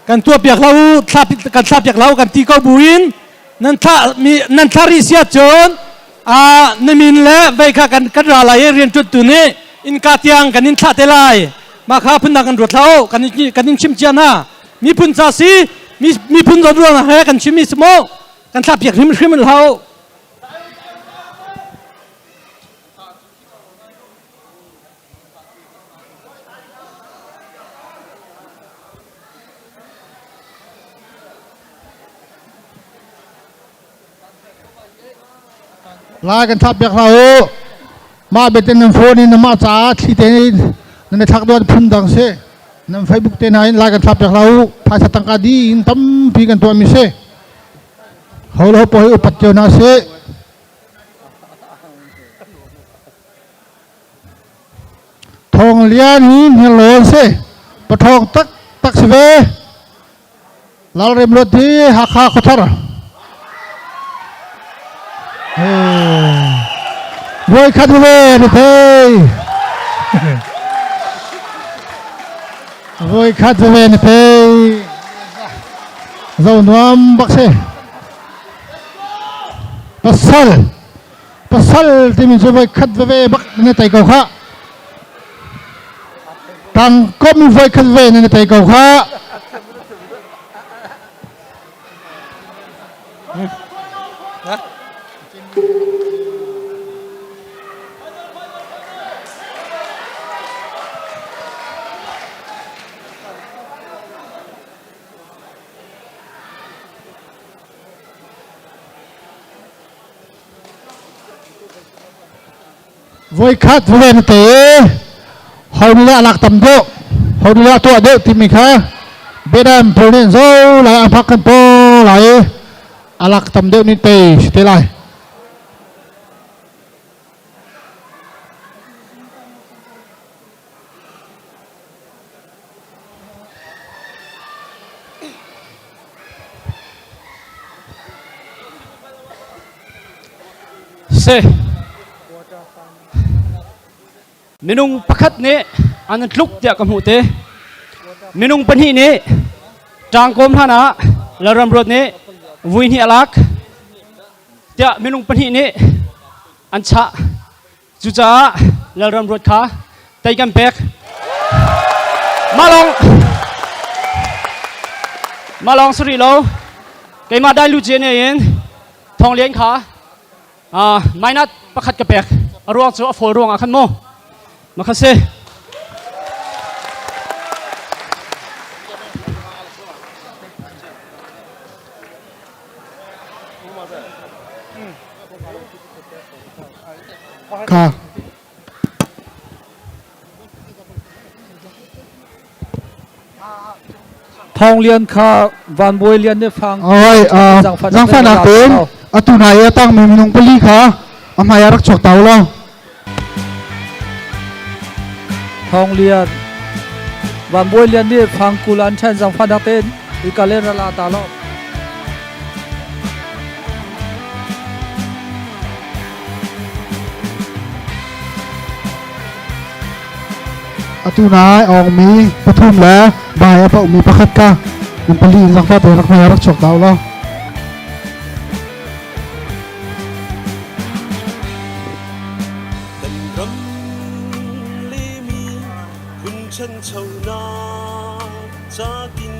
Kan tuah piak lo, kan thlah piak lo, kan ti ko buin nan thlah mi nan thlah rih siat cun a na min le vei kha kan kan ra lai i rianṭuan tu nih innka tiang kan in thlah te lai. Mah kha phundang kan ruat hlah u, kan in kan in chim cia hna. Miphun ca si, miphun zawn ruangah he kan chimmi si mu. Kan thlah piak hrimhrim hlah u. Lai kan thlap piak hlah u. Mah bete nan phone in mah caah thli te nan i thlak duan phun dang si. Nan Facebook te hna in lai kan thlap piak hlah u. Phaisa tangka di in tampi kan tuahmi si. Ho le ho paoh hi upat cio hna sih. Thawng Lian hi hniarlawn si. Pathawng tak tak si ve. Lalrem Luat hi Hakha khuathar. Voi khat ve ni thei. Voi khat ve ni thei. Zo nuam bak si. Pasal pasal timi cu voi khat veve bak na tei ko kha. Tangkom voi khat ve na tei ko kha. Voikhat vawlei na te ho nih dah lak tam deuh ho nih dah tuah deuh timi kha biadam pawl nih zo lai an phak kan paw lai i a lak tam deuh nih tei si te lai. Si. Minung pakhat nih an tluk tiah ka hmuh te. Minung pahnih nih ṭangkawm hlan ah Lalram Ruat nih vui hnih a lak tiah minung pahnih nih an chah. Cucaah Lalram Ruat kha tei kan pek. Mah lawng mah lawng si rih lo. Keimah dai lu ne in Thawng Lian kha minus pakhat ka pek. A ruang cu a fawl ruang ah khan mu. Makha si. Kha. Thawng Lian kha Van Bawi Lian nih fang Oi, zangfahnak tein atu na i a tangmi minung pali kha a hmai ah rak chuak ta u law. Thawng Lian Van Bawi Lian nih fang 20 an ṭhen zangfahnak tein i kalen ra la ta law. Atu nai awngmi pathum le bai a paohmi pakhat kha nan pali in zangfah tein rak hmai ah rak chuak ta u law. Kan ram le mi phun ṭhanchonak catin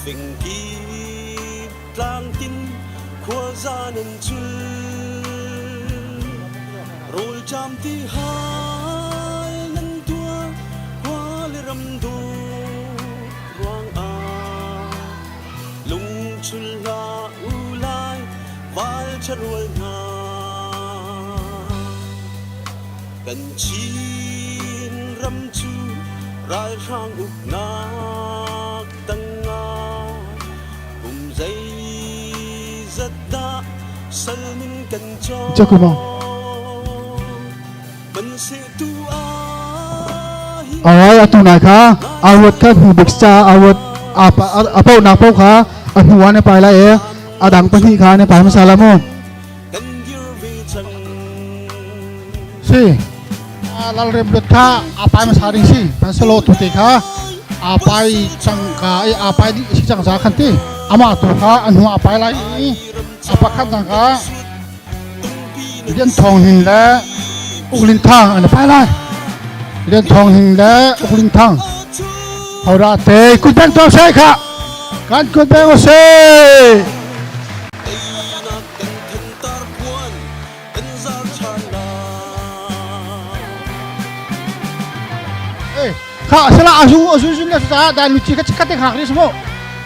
fingkip tlangtin khuaza nan cul rawlṭam ti hal nan tuar khua le ram dawt ruangah lungchul hlah u lai val ṭharual hna kan Chin ram cu ralhrang uknak tangah. Chakumong. Alright, atu nai kha awat kha hnu bik cha awat apa na pau kha a hnu ah na pai lai e adang pahnih kha na pai hmasa la mu. Si lal rem lut kha a pai hmasa ding si pan selo tu te kha a pai cang ka i a pai dih si cang za khan ti ama tu kha a hnu a pai lai i a pakhat dang kha Lian Thawng Hnin le Uk Lin Thang an i pai lai. Lian Thawng Hnin le Uk Lin Thang. Hora te kut beng tuah sai kha. Kan kut beng o se. Kha sala azu azu zun le sa dai luchi kha chikate khak ri smo.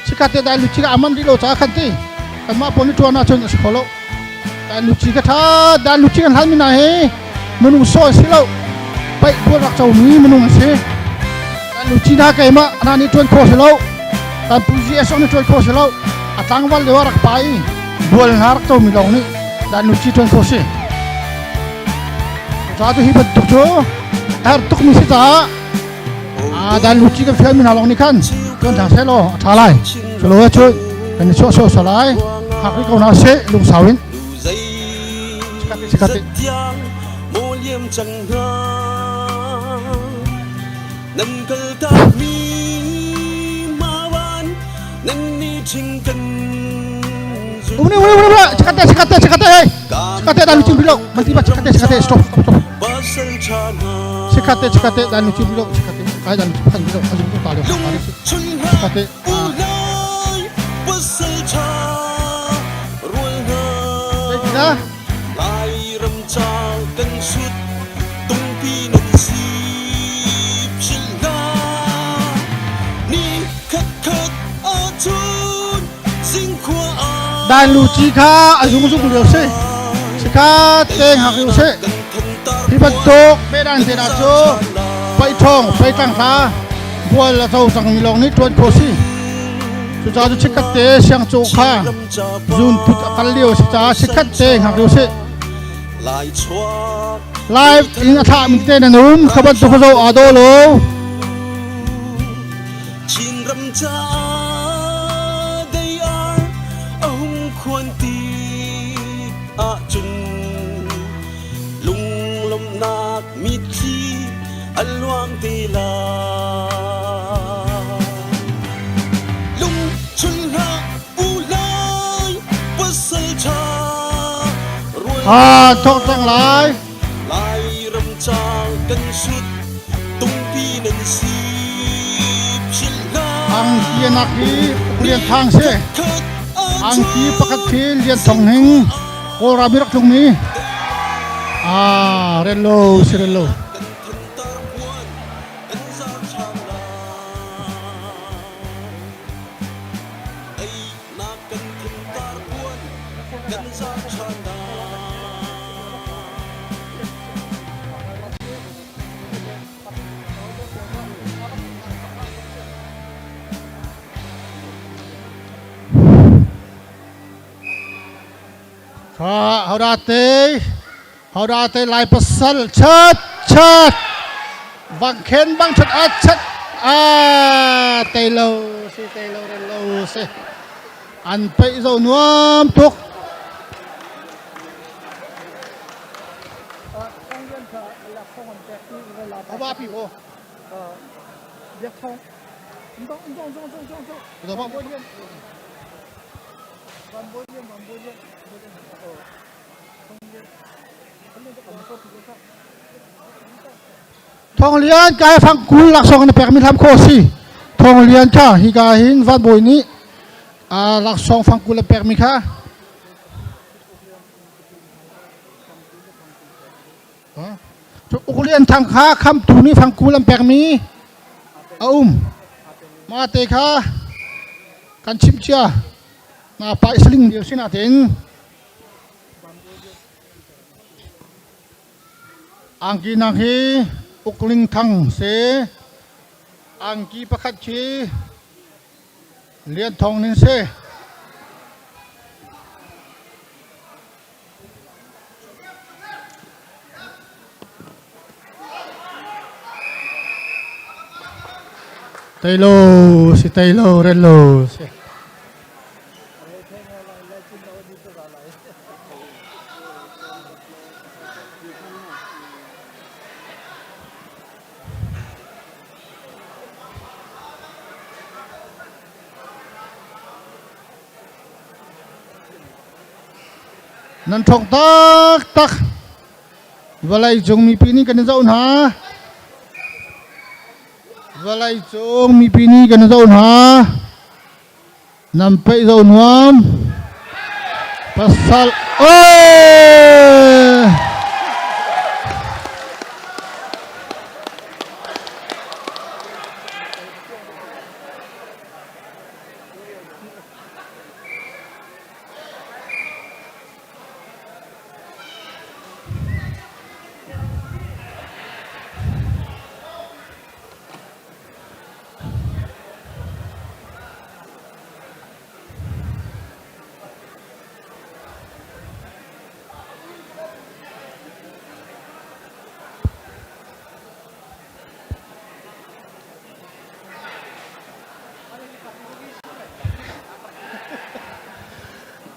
Chikate dai luchi ka aman ri lo cha khan ti. Kan ma poni tuan na chun kholo. Dan luci ka tha dan luci kan hal mi na hi minung so si lo paih bual rak co mi minung an si dan luci na keimah ana nih tuan kho si lo kan pu GS nih tuan kho si lo a tlangval lio rak pa i bual hna rak co mi lawng nih dan luci tuan kho si ca tu hi bantuk cu her tuk mi si caah dan luci kan fial mi hna lawng nih khan tuan thang seh law a tha lai culo cu kan i chuah sawh lai hak rih ko hna seh lungsau in sikati Nan kal tak mi mawan nan ni ching kan Uni uni uni uni sikate sikate sikate hey sikate dan luci bilo mati ba sikate sikate stop stop stop sikate sikate dan luci bilo sikate ai dan luci phan bilo azum tu ta le sikate Lairam ca kan sut tungpi nan si philh hna ni khat khat ahcun zingkhua ah Dan luci kha a zung zung lio si sika te hngak lio si hi bantuk pedan te dah cu paih ṭhawng paih tlang hla bual a co cang mi lawng nih ṭuan khawh si cucaah cu chikkhat te siang caw kha zun put a kal lio si caah chikkhat te hngak lio si live in a thlah mi te nan um kha bantuk kha zo aa daw lo Chinram caah they are a hung khuan ti ahcun lunglawmhnak mitthli a luang te lai. Lungchul hlah u lai pasal ṭha rual Ha thawk cang lai. Lairam ca kan sut tungpi nan si philh hlah. Angki anak hi Lian Thang si. Angki pakhat khi Lian Thong Hing Kawlram i rak tlungmi. Ah, rel lo si rel lo. Kha hoda te hoda te lai pasal chat chat bang khen bang chat a chat a te lo si te lo re lo si an peih zo nuam tuk Aba pi ko. Thawng Lian kai fang kul laksawng na pekmi hlam kho si. Thawng Lian kha hika hin Van Bawi nih laksawng fang kul a pekmi kha Uk Lian Thang kha khamtu nih fangkul an pekmi a um. Mah te kha kan chimh cia. Na pa isling lio sin ahtin angki nak hi Ukling Thang si. Angki pakhat khi Lian Thawng nin si. Teilo si teilo relo si. Nan ṭhawng taktak. Vawlei cung mipi nih kan i zoh hna. Vawlei cung mipi nih kan i zoh hna. Nan peih zo nuam. Pasal Oi!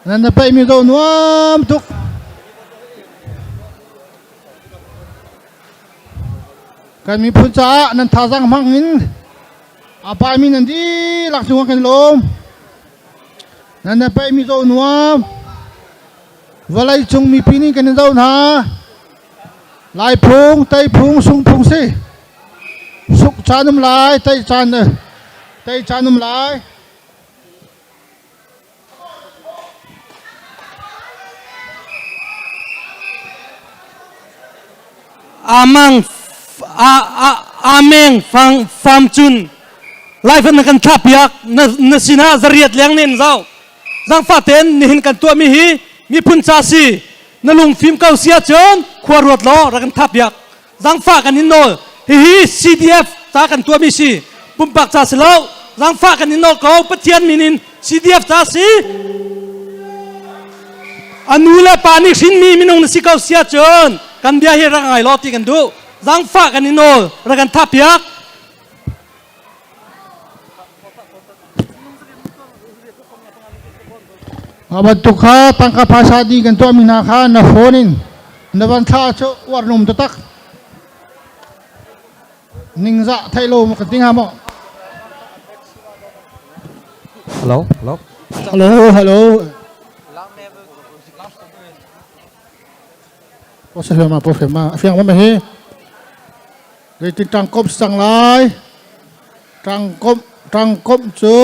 Nan na paihmi zoh nuam tuk. Kan miphun caah nan thazaang hmang in a paimi nan dihlak cungah kan lawm. Nan na paihmi zoh nuam. Vawlei cung mipi nih kan in zoh hna. Lai phung, tei phung, sung phung si. Suk caan um lai, tei caan tei caan um lai. Amang a a ameng fang fam cun laifan na kan thlah piak na na sinah zariat leng nen zau zangfa ten nihin kan tuah mi hi miphun ca si na lungfim ko si ahcun khua ruat law rak kan thah piak zangfah kan in nawl hihi CDF ca kan tuahmi si pumpak ca si lo zangfah kan in nawl ko Pathian min in CDF ca si a nu le pa nih hrinmi minung na si ko si ahcun kan bia hi rak ngai law ti kan duh zangfah kan in nawl rak kan thah piak Mah bantuk kha tangka phaisa dih kan tuahmi hna kha na phone in na van thlah cu uar num taktak. Ningzah theih lo kan ti hnga maw? Hello, hello. Hello, hello. Po ma po ma fiang ma hi. Zeitin ṭangkomh si cang lai? Ṭangkomh ṭangkomh cu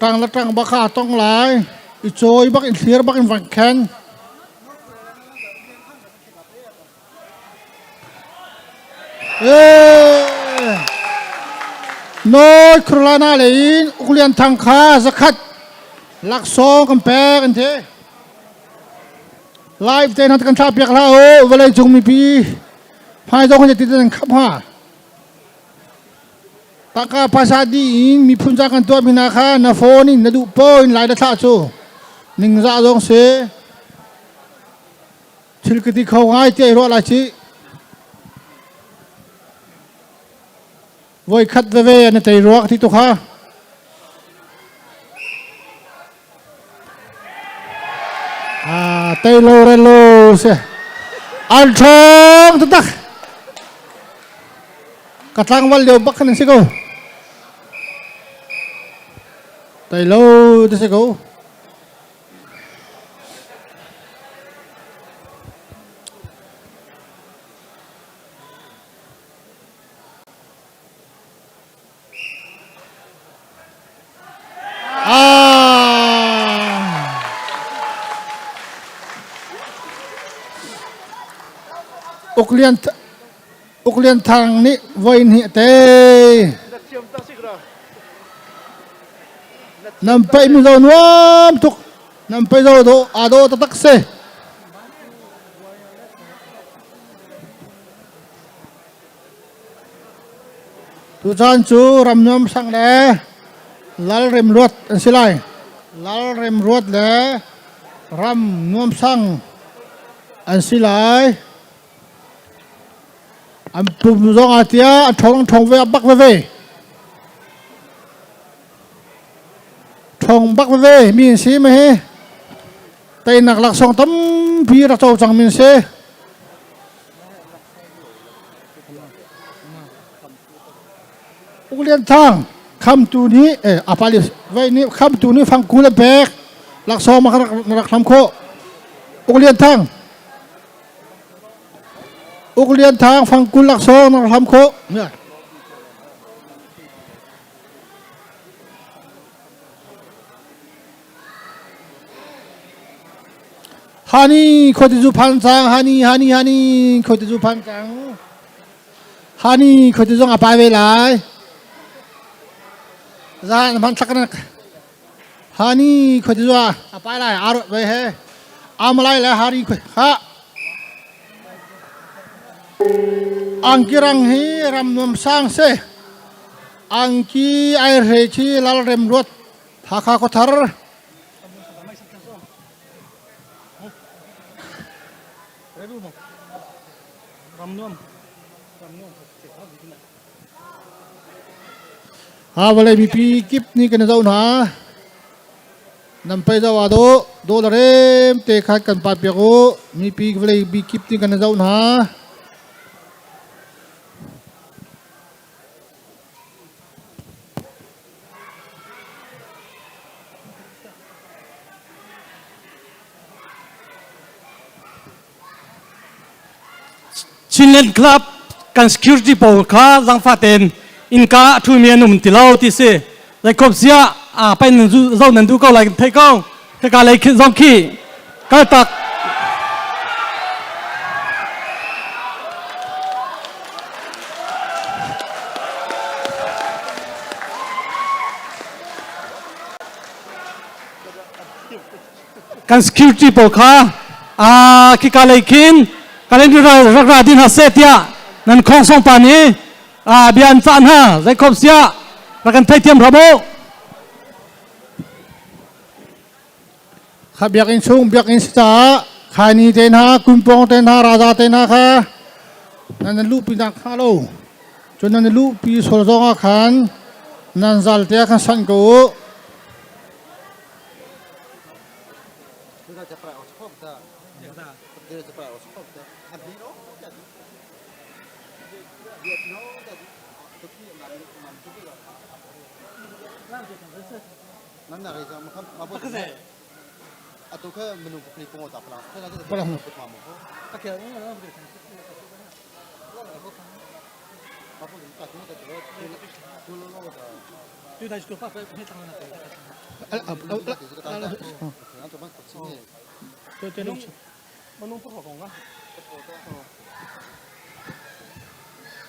ṭang le ṭang bak kha aa tong lai. I cawi bak in thlir bak in van khen. Ee, North Carolina lei in Uklian Thang kha zakhat laksawng kan pek an ti. Live te hna kan thlah piak hlah u vawlei cung mipi hmai zong kan ti nan khap hnga. Tangka phaisa dih in miphun ca kan tuah mi hna kha na phone in na duh po in lai na thlah cu ningzah zong si thil ka ti kho ngai ti ai ruah lai ci voi khat veve na tei ruak ti tu kha Ah, tei lo re lo si. An ṭhawng taktak. Ka tlangval lio bak khan si ko. Tei lo te si ko. Uklian Uklian Thang nih voi hnih te Nam paih mi zo nuam tuk nam paih zo do ado taktak si Tucaan cu ramnuam sang le lalremruat an si lai. Lalremruat le ram nuamsang an si lai. An pum zong ah tiah a ṭhawng ṭhawng ve a bak veve. Paṭhawng bak veve mi an si ma hi. Teinak laksawng tampi rak co cang mi an si. Uk Lian Thang khamtu nih eh apali vai nih khamtu nih fangkul a pek laksawng ma rak rak hlam khawh. Uk Lian Thang Uk Lian Thang fangkul laksawng na rak hlam khawh. Hani khuati zu phan cang hani hani hani khuati zu phan cang hani khuati zong a pai ve lai zan hman thlak na hani khuati zu a pai lai ar ve he amalai le hari ha angkirang hi ram nuam sang se Angki aihre khi Lal Rem Ruat Hakha Khuathar. Ha vawlei mipi kip nih kan i zoh hna. Nan pei zoh ah do do la rem te khat kan pa piak u. Mipi vawlei bi kip nih kan i zoh hna. Chinland Club kan security pawl kha zangfa ten innka a ṭhumi an um ti lo ti si. Laikhop sia a pai nan zo nan du ko lai thei ko. Khaka lei zong khi kal tak kan security pawl kha a khika lei khin kalen rak ra din ha se tiah nan khong song pa nih a bia an cah hna zeikhom sia rak kan theithiam hram u. Kha biakinn chung biakinn si caah khaini te hna, kumpong te hna, raza te hna kha nan luhpi nak hnga lo. Cun nan luhpi sual zong ah khan nan zal te ah khan sanh ko u.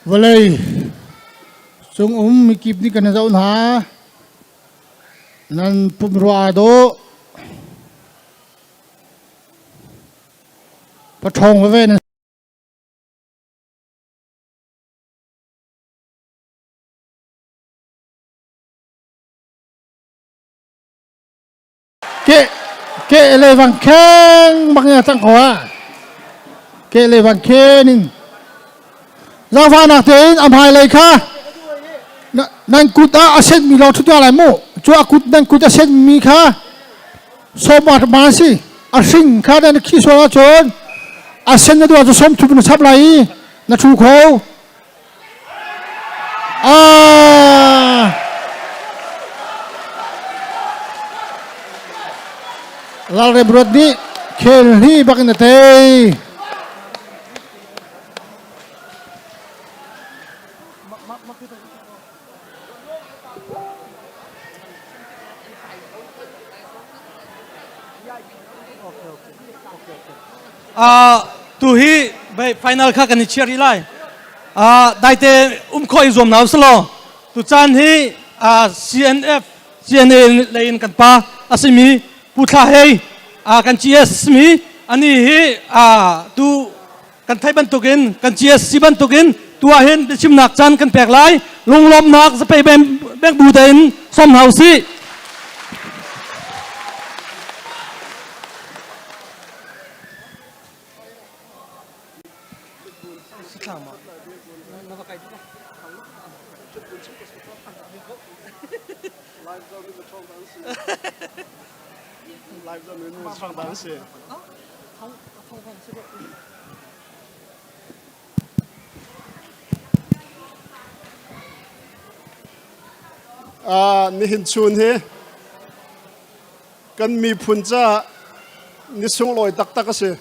Vawlei cung um mikip nih kan i zoh hna. Nan pumrua aa dawh. Paṭhawng veve nan Ke ke le vang kheng bang ya cang ko ah. Ke le vang khen in. Zaangfahnak tein a hmailei kha nan kut ah a senmi lawng ṭhut lai mu. Cu a kut nan kut a senmi kha sawm ma si. A hring kha nan khi sual ahcun a sen na duh ahcun sawm thum na chap lai i na ṭhu kho. Ah! Lalrem ruat nih khel hi bak in a tei. Tu hi final kha kan i chiah rih lai. Daite um khawh i zuam hna usih Tu caan hi CNF CNA lei in kan pa a simi Pu Thla Hei kan GS simi ani hi tu kan theih bantukin kan GSC bantukin tu ah hin biachimnak caan kan pek lai. Lunglawmhnak zapei beng bu tein sawm hna usih. Live zong in hrang dan si. Ah, nihin chun hi kan miphun caah ni sunglawi taktak a si.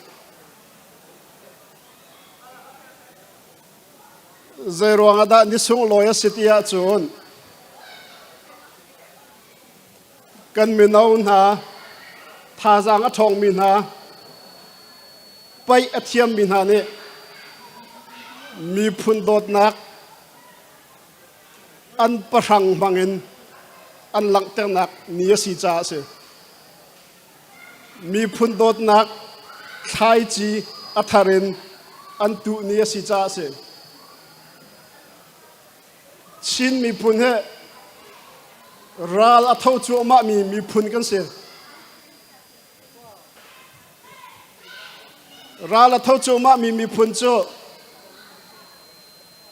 Zeiruang ah dah ni sunglawi a si ti ahcun kan mino hna thazaang a ṭhawngmi hna paih a thiammi hna nih miphun dawtnak an pahrang hmangin an langhternak ni a si caah a si. Miphun dawtnak thlaici a thar in an tuh ni a si caah a si. Chin miphun hi ral a tho cuahmahmi miphun kan si. Ral a tho cuahmahmi miphun cu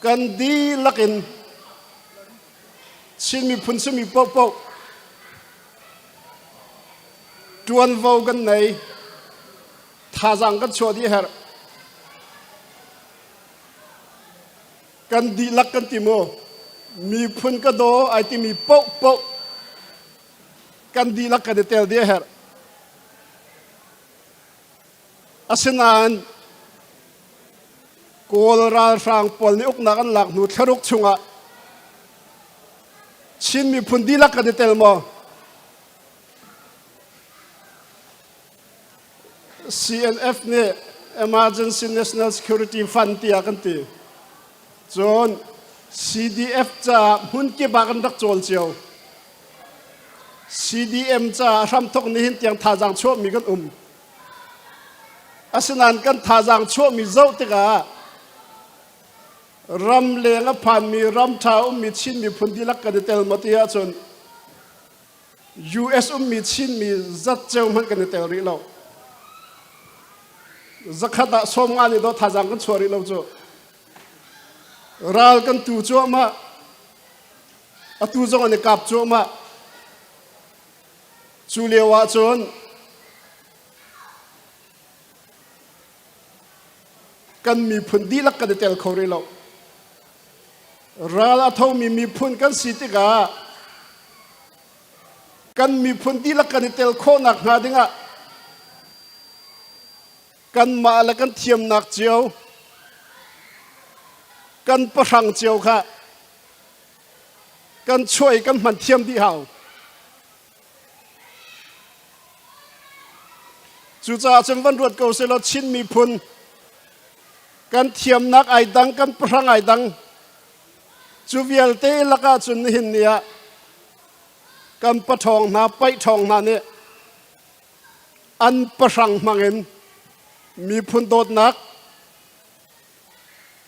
kan dihlak in Chin miphun simi paohpaoh ṭuanvo kan nei, thazaang kan chuah dih a herh. Kan dihlak kan ti mu, miphun ka daw ai timi paohpaoh kan dihlak kan i tel dih a herh. Asinain Kawl ralhrang pawl nih uknak an lak hnu thlaruk chungah Chin miphun dihlak kan i tel maw? CNF nih Emergency National Security Fund tiah kan ti. Cun CDF caah hmunkip ah kan rak cawl cio. CDM caah hramthok nihin tiang thazaang chuahmi kan um. Asinain kan thazaang chuahmi zoh tikah ram leng a phanmi ram ṭha ummi Chin miphun dihlak kan i tel maw ti ahcun US ummi Chinmi zatceo hmanh kan i tel rih lo. Zakhat ah 50 nih dawh thazaang kan chuah rih lo cu. Ral kan tu cuahmah. Atu zong an i kap cuahmah. Cu lio ahcun kan miphun dihlak kan i tel kho rih lo. Ral a thomi miphun kan si tikah kan miphun dihlak kan i tel khawhnak hnga dingah kanmah le kan thiamnak cio kan pahrang cio kha kan chuah i kan hman thiam dih hau. Cucaah cun van ruat ko selaw Chin miphun kan thiamnak ai dang, kan pahrang ai dang. Cu vialte lakah cun nihin ni ah kan paṭhawng hna, paihṭhawng hna nih an pahrang hmangin miphun dawtnak,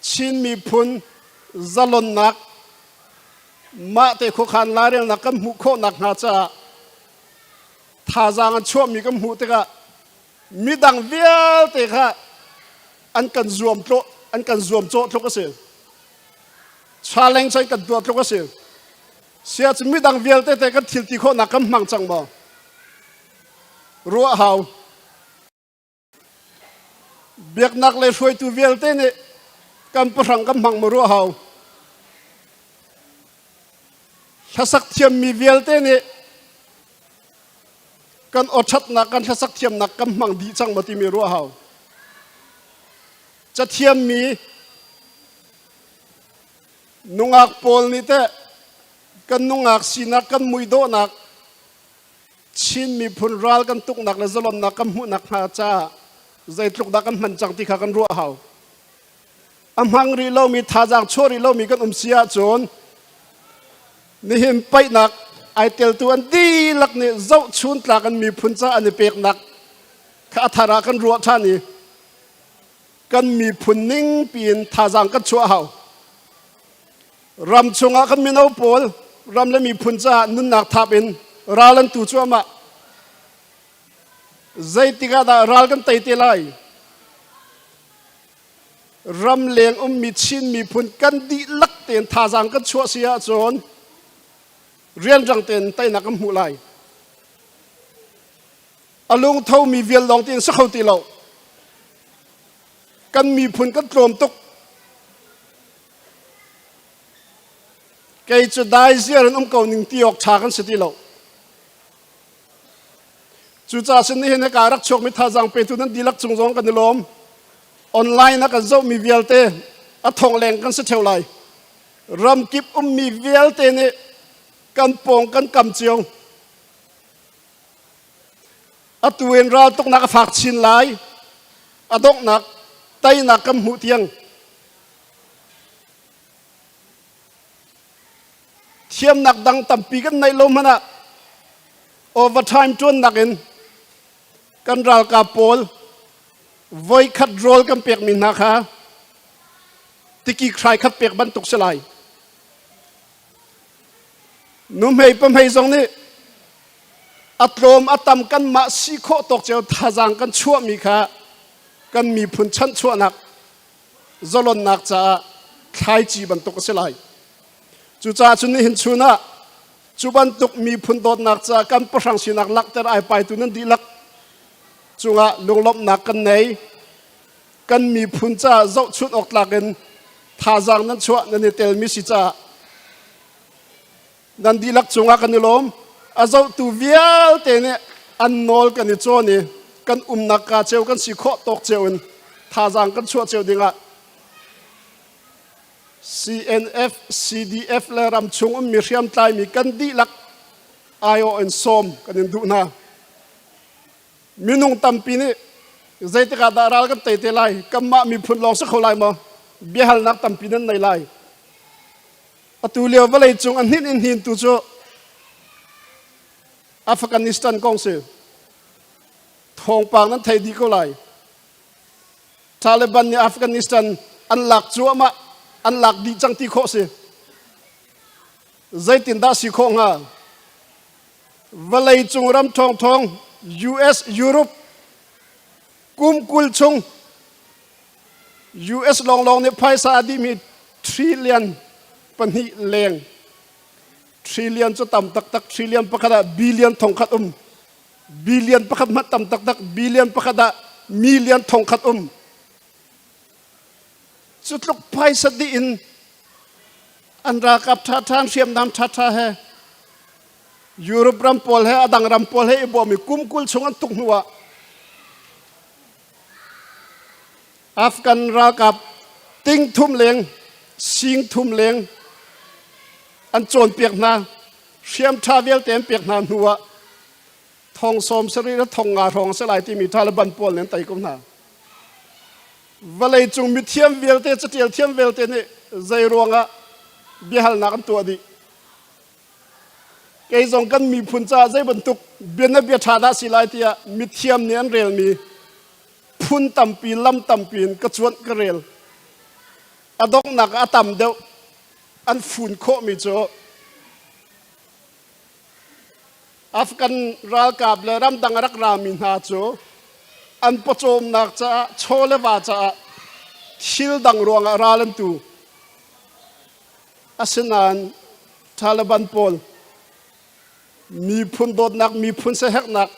Chin miphun zalonnak mahte khuakhan lairelnak kan hmuh khawh nakhnga caah thazaang an chuahmi kan hmuh tikah midang vialte kha an kan zuam tlawh an kan zuam cawh tluk a si. Challenge an kan tuah tluk a si. Sia cu midang vialte te kan thil ti khawhnak kan hmang cang maw? Ruah hau. Biaknak lei hruaitu vialte nih kan pahrang kan hmang maw ruah hau. Hlasak thiammi vialte nih kan awṭhatnak kan hlasak thiamnak kan hmang dih cang maw timi ruah hau. Cathiammi nungak pawl nih teh kan nungak sinak kan muidawhnak Chin miphun ral kan tuknak le zalonnak kan hmuhnak hnga caah zeitluk dah kan hman cang ti kha kan ruah hau. A hmang rih lomi thazaang chuah rih lomi kan um si ahcun nihin paihnak ai teltu an dihlak nih zohchun tlak an miphun ca an i peknak kha a thar ah kan ruah ṭhan i kan miphun ning piin thazaang kan chuah hau. Ram chungah kan mino pawl ram le miphun caah nunnak thap in ral an tu cuahmah. Zeitik ah dah ral kan tei te lai? Ram leng ummi Chin miphun kan dihlak tein thazaang kan chuah si ahcun rianrang tein teinak kan hmuh lai. A lungtho mi vial lawng tiin si kho ti lo. Kan miphun kan tlawm tuk. Kei cu dai ziar in um ko ning ti awk ṭha kan si ti lo. Cucaah sin nihin hika rak chuakmi thazaang petu nan dihlak cung zong kan i lawm. Online a kan zohmi vialte a thong leng kan si ṭheo lai. Ramkip ummi vialte nih kan pawng kan kam cio. Atu in raltuknak a fak chin lai. A donghnak teinak kan hmuh tiang thiamnak dang tampi kan neih lo hmanh ah overtime ṭuannak in kan ralkap pawl voikhat rawl kan pekmi hna kha tiki hrai khat pek bantuk si lai. Nuhmei pahmei zong nih a tlawm a tam kanmah si khawh tawk cio thazaang kan chuahmi kha kan miphun chanhchuahnak zalonnak caah thlaici bantuk a si lai. Cucaah cun nihin chun ah cu bantuk miphun dawtnak caah kan pahrang sinak langhter ai paitu nan dihlak cungah lunglawmhnak kan nei. Kan miphun caah zohchunh awk tlak in thazaang nan chuah nan i telmi si caah nan dihlak cungah kan i lawm. A zohtu vialte nih an nawl kan i cawn i kan umnak ka cio kan si khawh tawk cio in thazaang kan chuah cio dingah CNF, CDF le ramchung ummi hriamtlaimi kan dihlak aiawh in sawm kan in duh hna. Minung tampi nih zeitik ah dah ral kan tei te lai, kanmah miphun lawng si kho lai maw? Biahalnak tampi nan nei lai. Atu lio vawlei cung a hninh in hnintu cu Afghanistan kong si. Thawngpang nan thei dih ko lai. Taliban nih Afghanistan an lak cuahmah, an lak dih cang ti khawh si. Zeitindah si khawh hnga? Vawlei cung ram ṭhawngṭhawng US, Europe kum 20 chung US lawnglawng nih phaisa a dihmi trillion pahnih leng trillion cu tam taktak trillion pakhat ah billion thongkhat um billion pakhat hmanh tam taktak billion pakhat ah million thongkhat um cu tluk phaisa dih in an ralkap ṭhaṭha an hriamnam ṭhaṭha he Europe ram pawl he a dang ram pawl he i bawm i kum 20 chung an tuk hnu ah Afghan ralkap ting thum leng, sing thum leng an cawnpiak hna. Hriam ṭha vialte an pek hna hnu ah thong sawm sarih le thong nga hrawng a si lai timi Taliban pawl nih an tei ko hna. Vawlei cung mithiam vialte, catial thiam vialte nih zei ruangah biahalnak an tuah dih. Kei zong kan miphun caah zei bantuk bianabia ṭha dah si lai tiah mithiam nih an relmi phun tampi lam tampi in ka cuanh ka rel. A donghnak ah a tam deuh an fun khawhmi cu Afghan ralkap le ramdang a rak rami hna cu an pawcawmnak caah chaw le va caah thil dang ruangah ral an tu. Asinain Taliban pawl miphun dawtnak, miphun siaherhnak,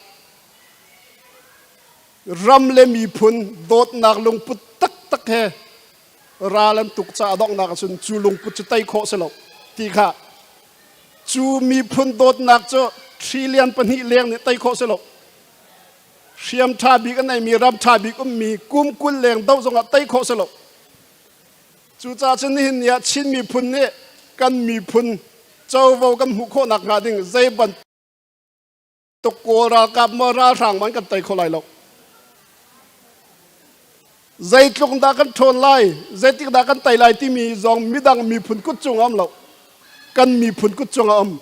ram le miphun dawtnak lungput taktak he ral an tuk caah donghnak ahcun cu lungput cu tei khawh si lo ti kha cu miphun dawtnak cu trillion pahnih leng nih tei khawh si lo hriam ṭha bik a neimi ram ṭha bik ummi kum 20 leng doh zongah tei khawh si lo Cucaah cun nihin ni ah Chin miphun nih kan miphun covo kan hmuh khawh nakhnga ding zei bantuk Kawl ralkap maw ralhrang man kan tei kho lai lo. Zeitluk dah kan ṭhawn lai, zeitik dah kan tei lai timi zong midang miphun kut cung a um lo. Kan miphun kut cung a um.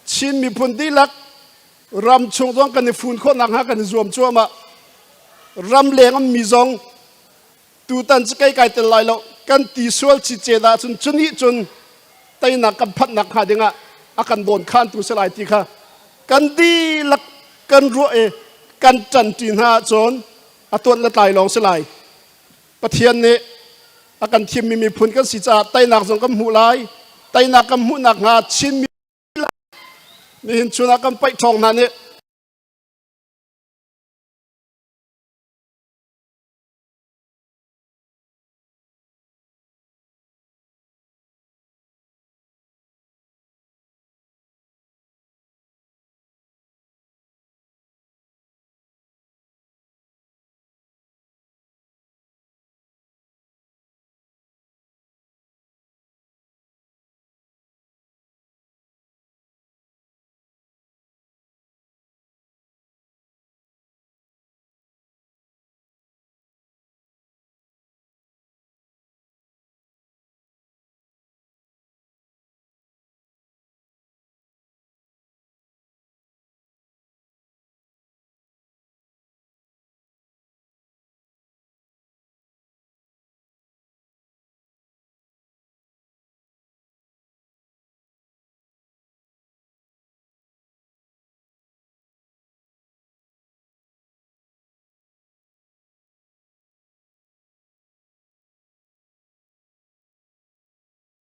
Chin miphun dihlak ram chung zong kan i fun khawh nakhnga kan i zuam cuahmah. Ram leng ummi zong tutan cu kei kai tel lai lo kan ti sual cicet ahcun cu nih cun teinak kan phanhnak hnga dingah a kan dawn khantu si lai ti kha kan dihlak kan ruah i kan ṭanṭi hna ahcun a tuan le tlai lawng si lai Pathian nih a kan thimmi miphun kan si caah teinak zong kan hmuh lai teinak kan hmuhnak hnga Chin mi nihin chun ah kan paih ṭhawng hna nih.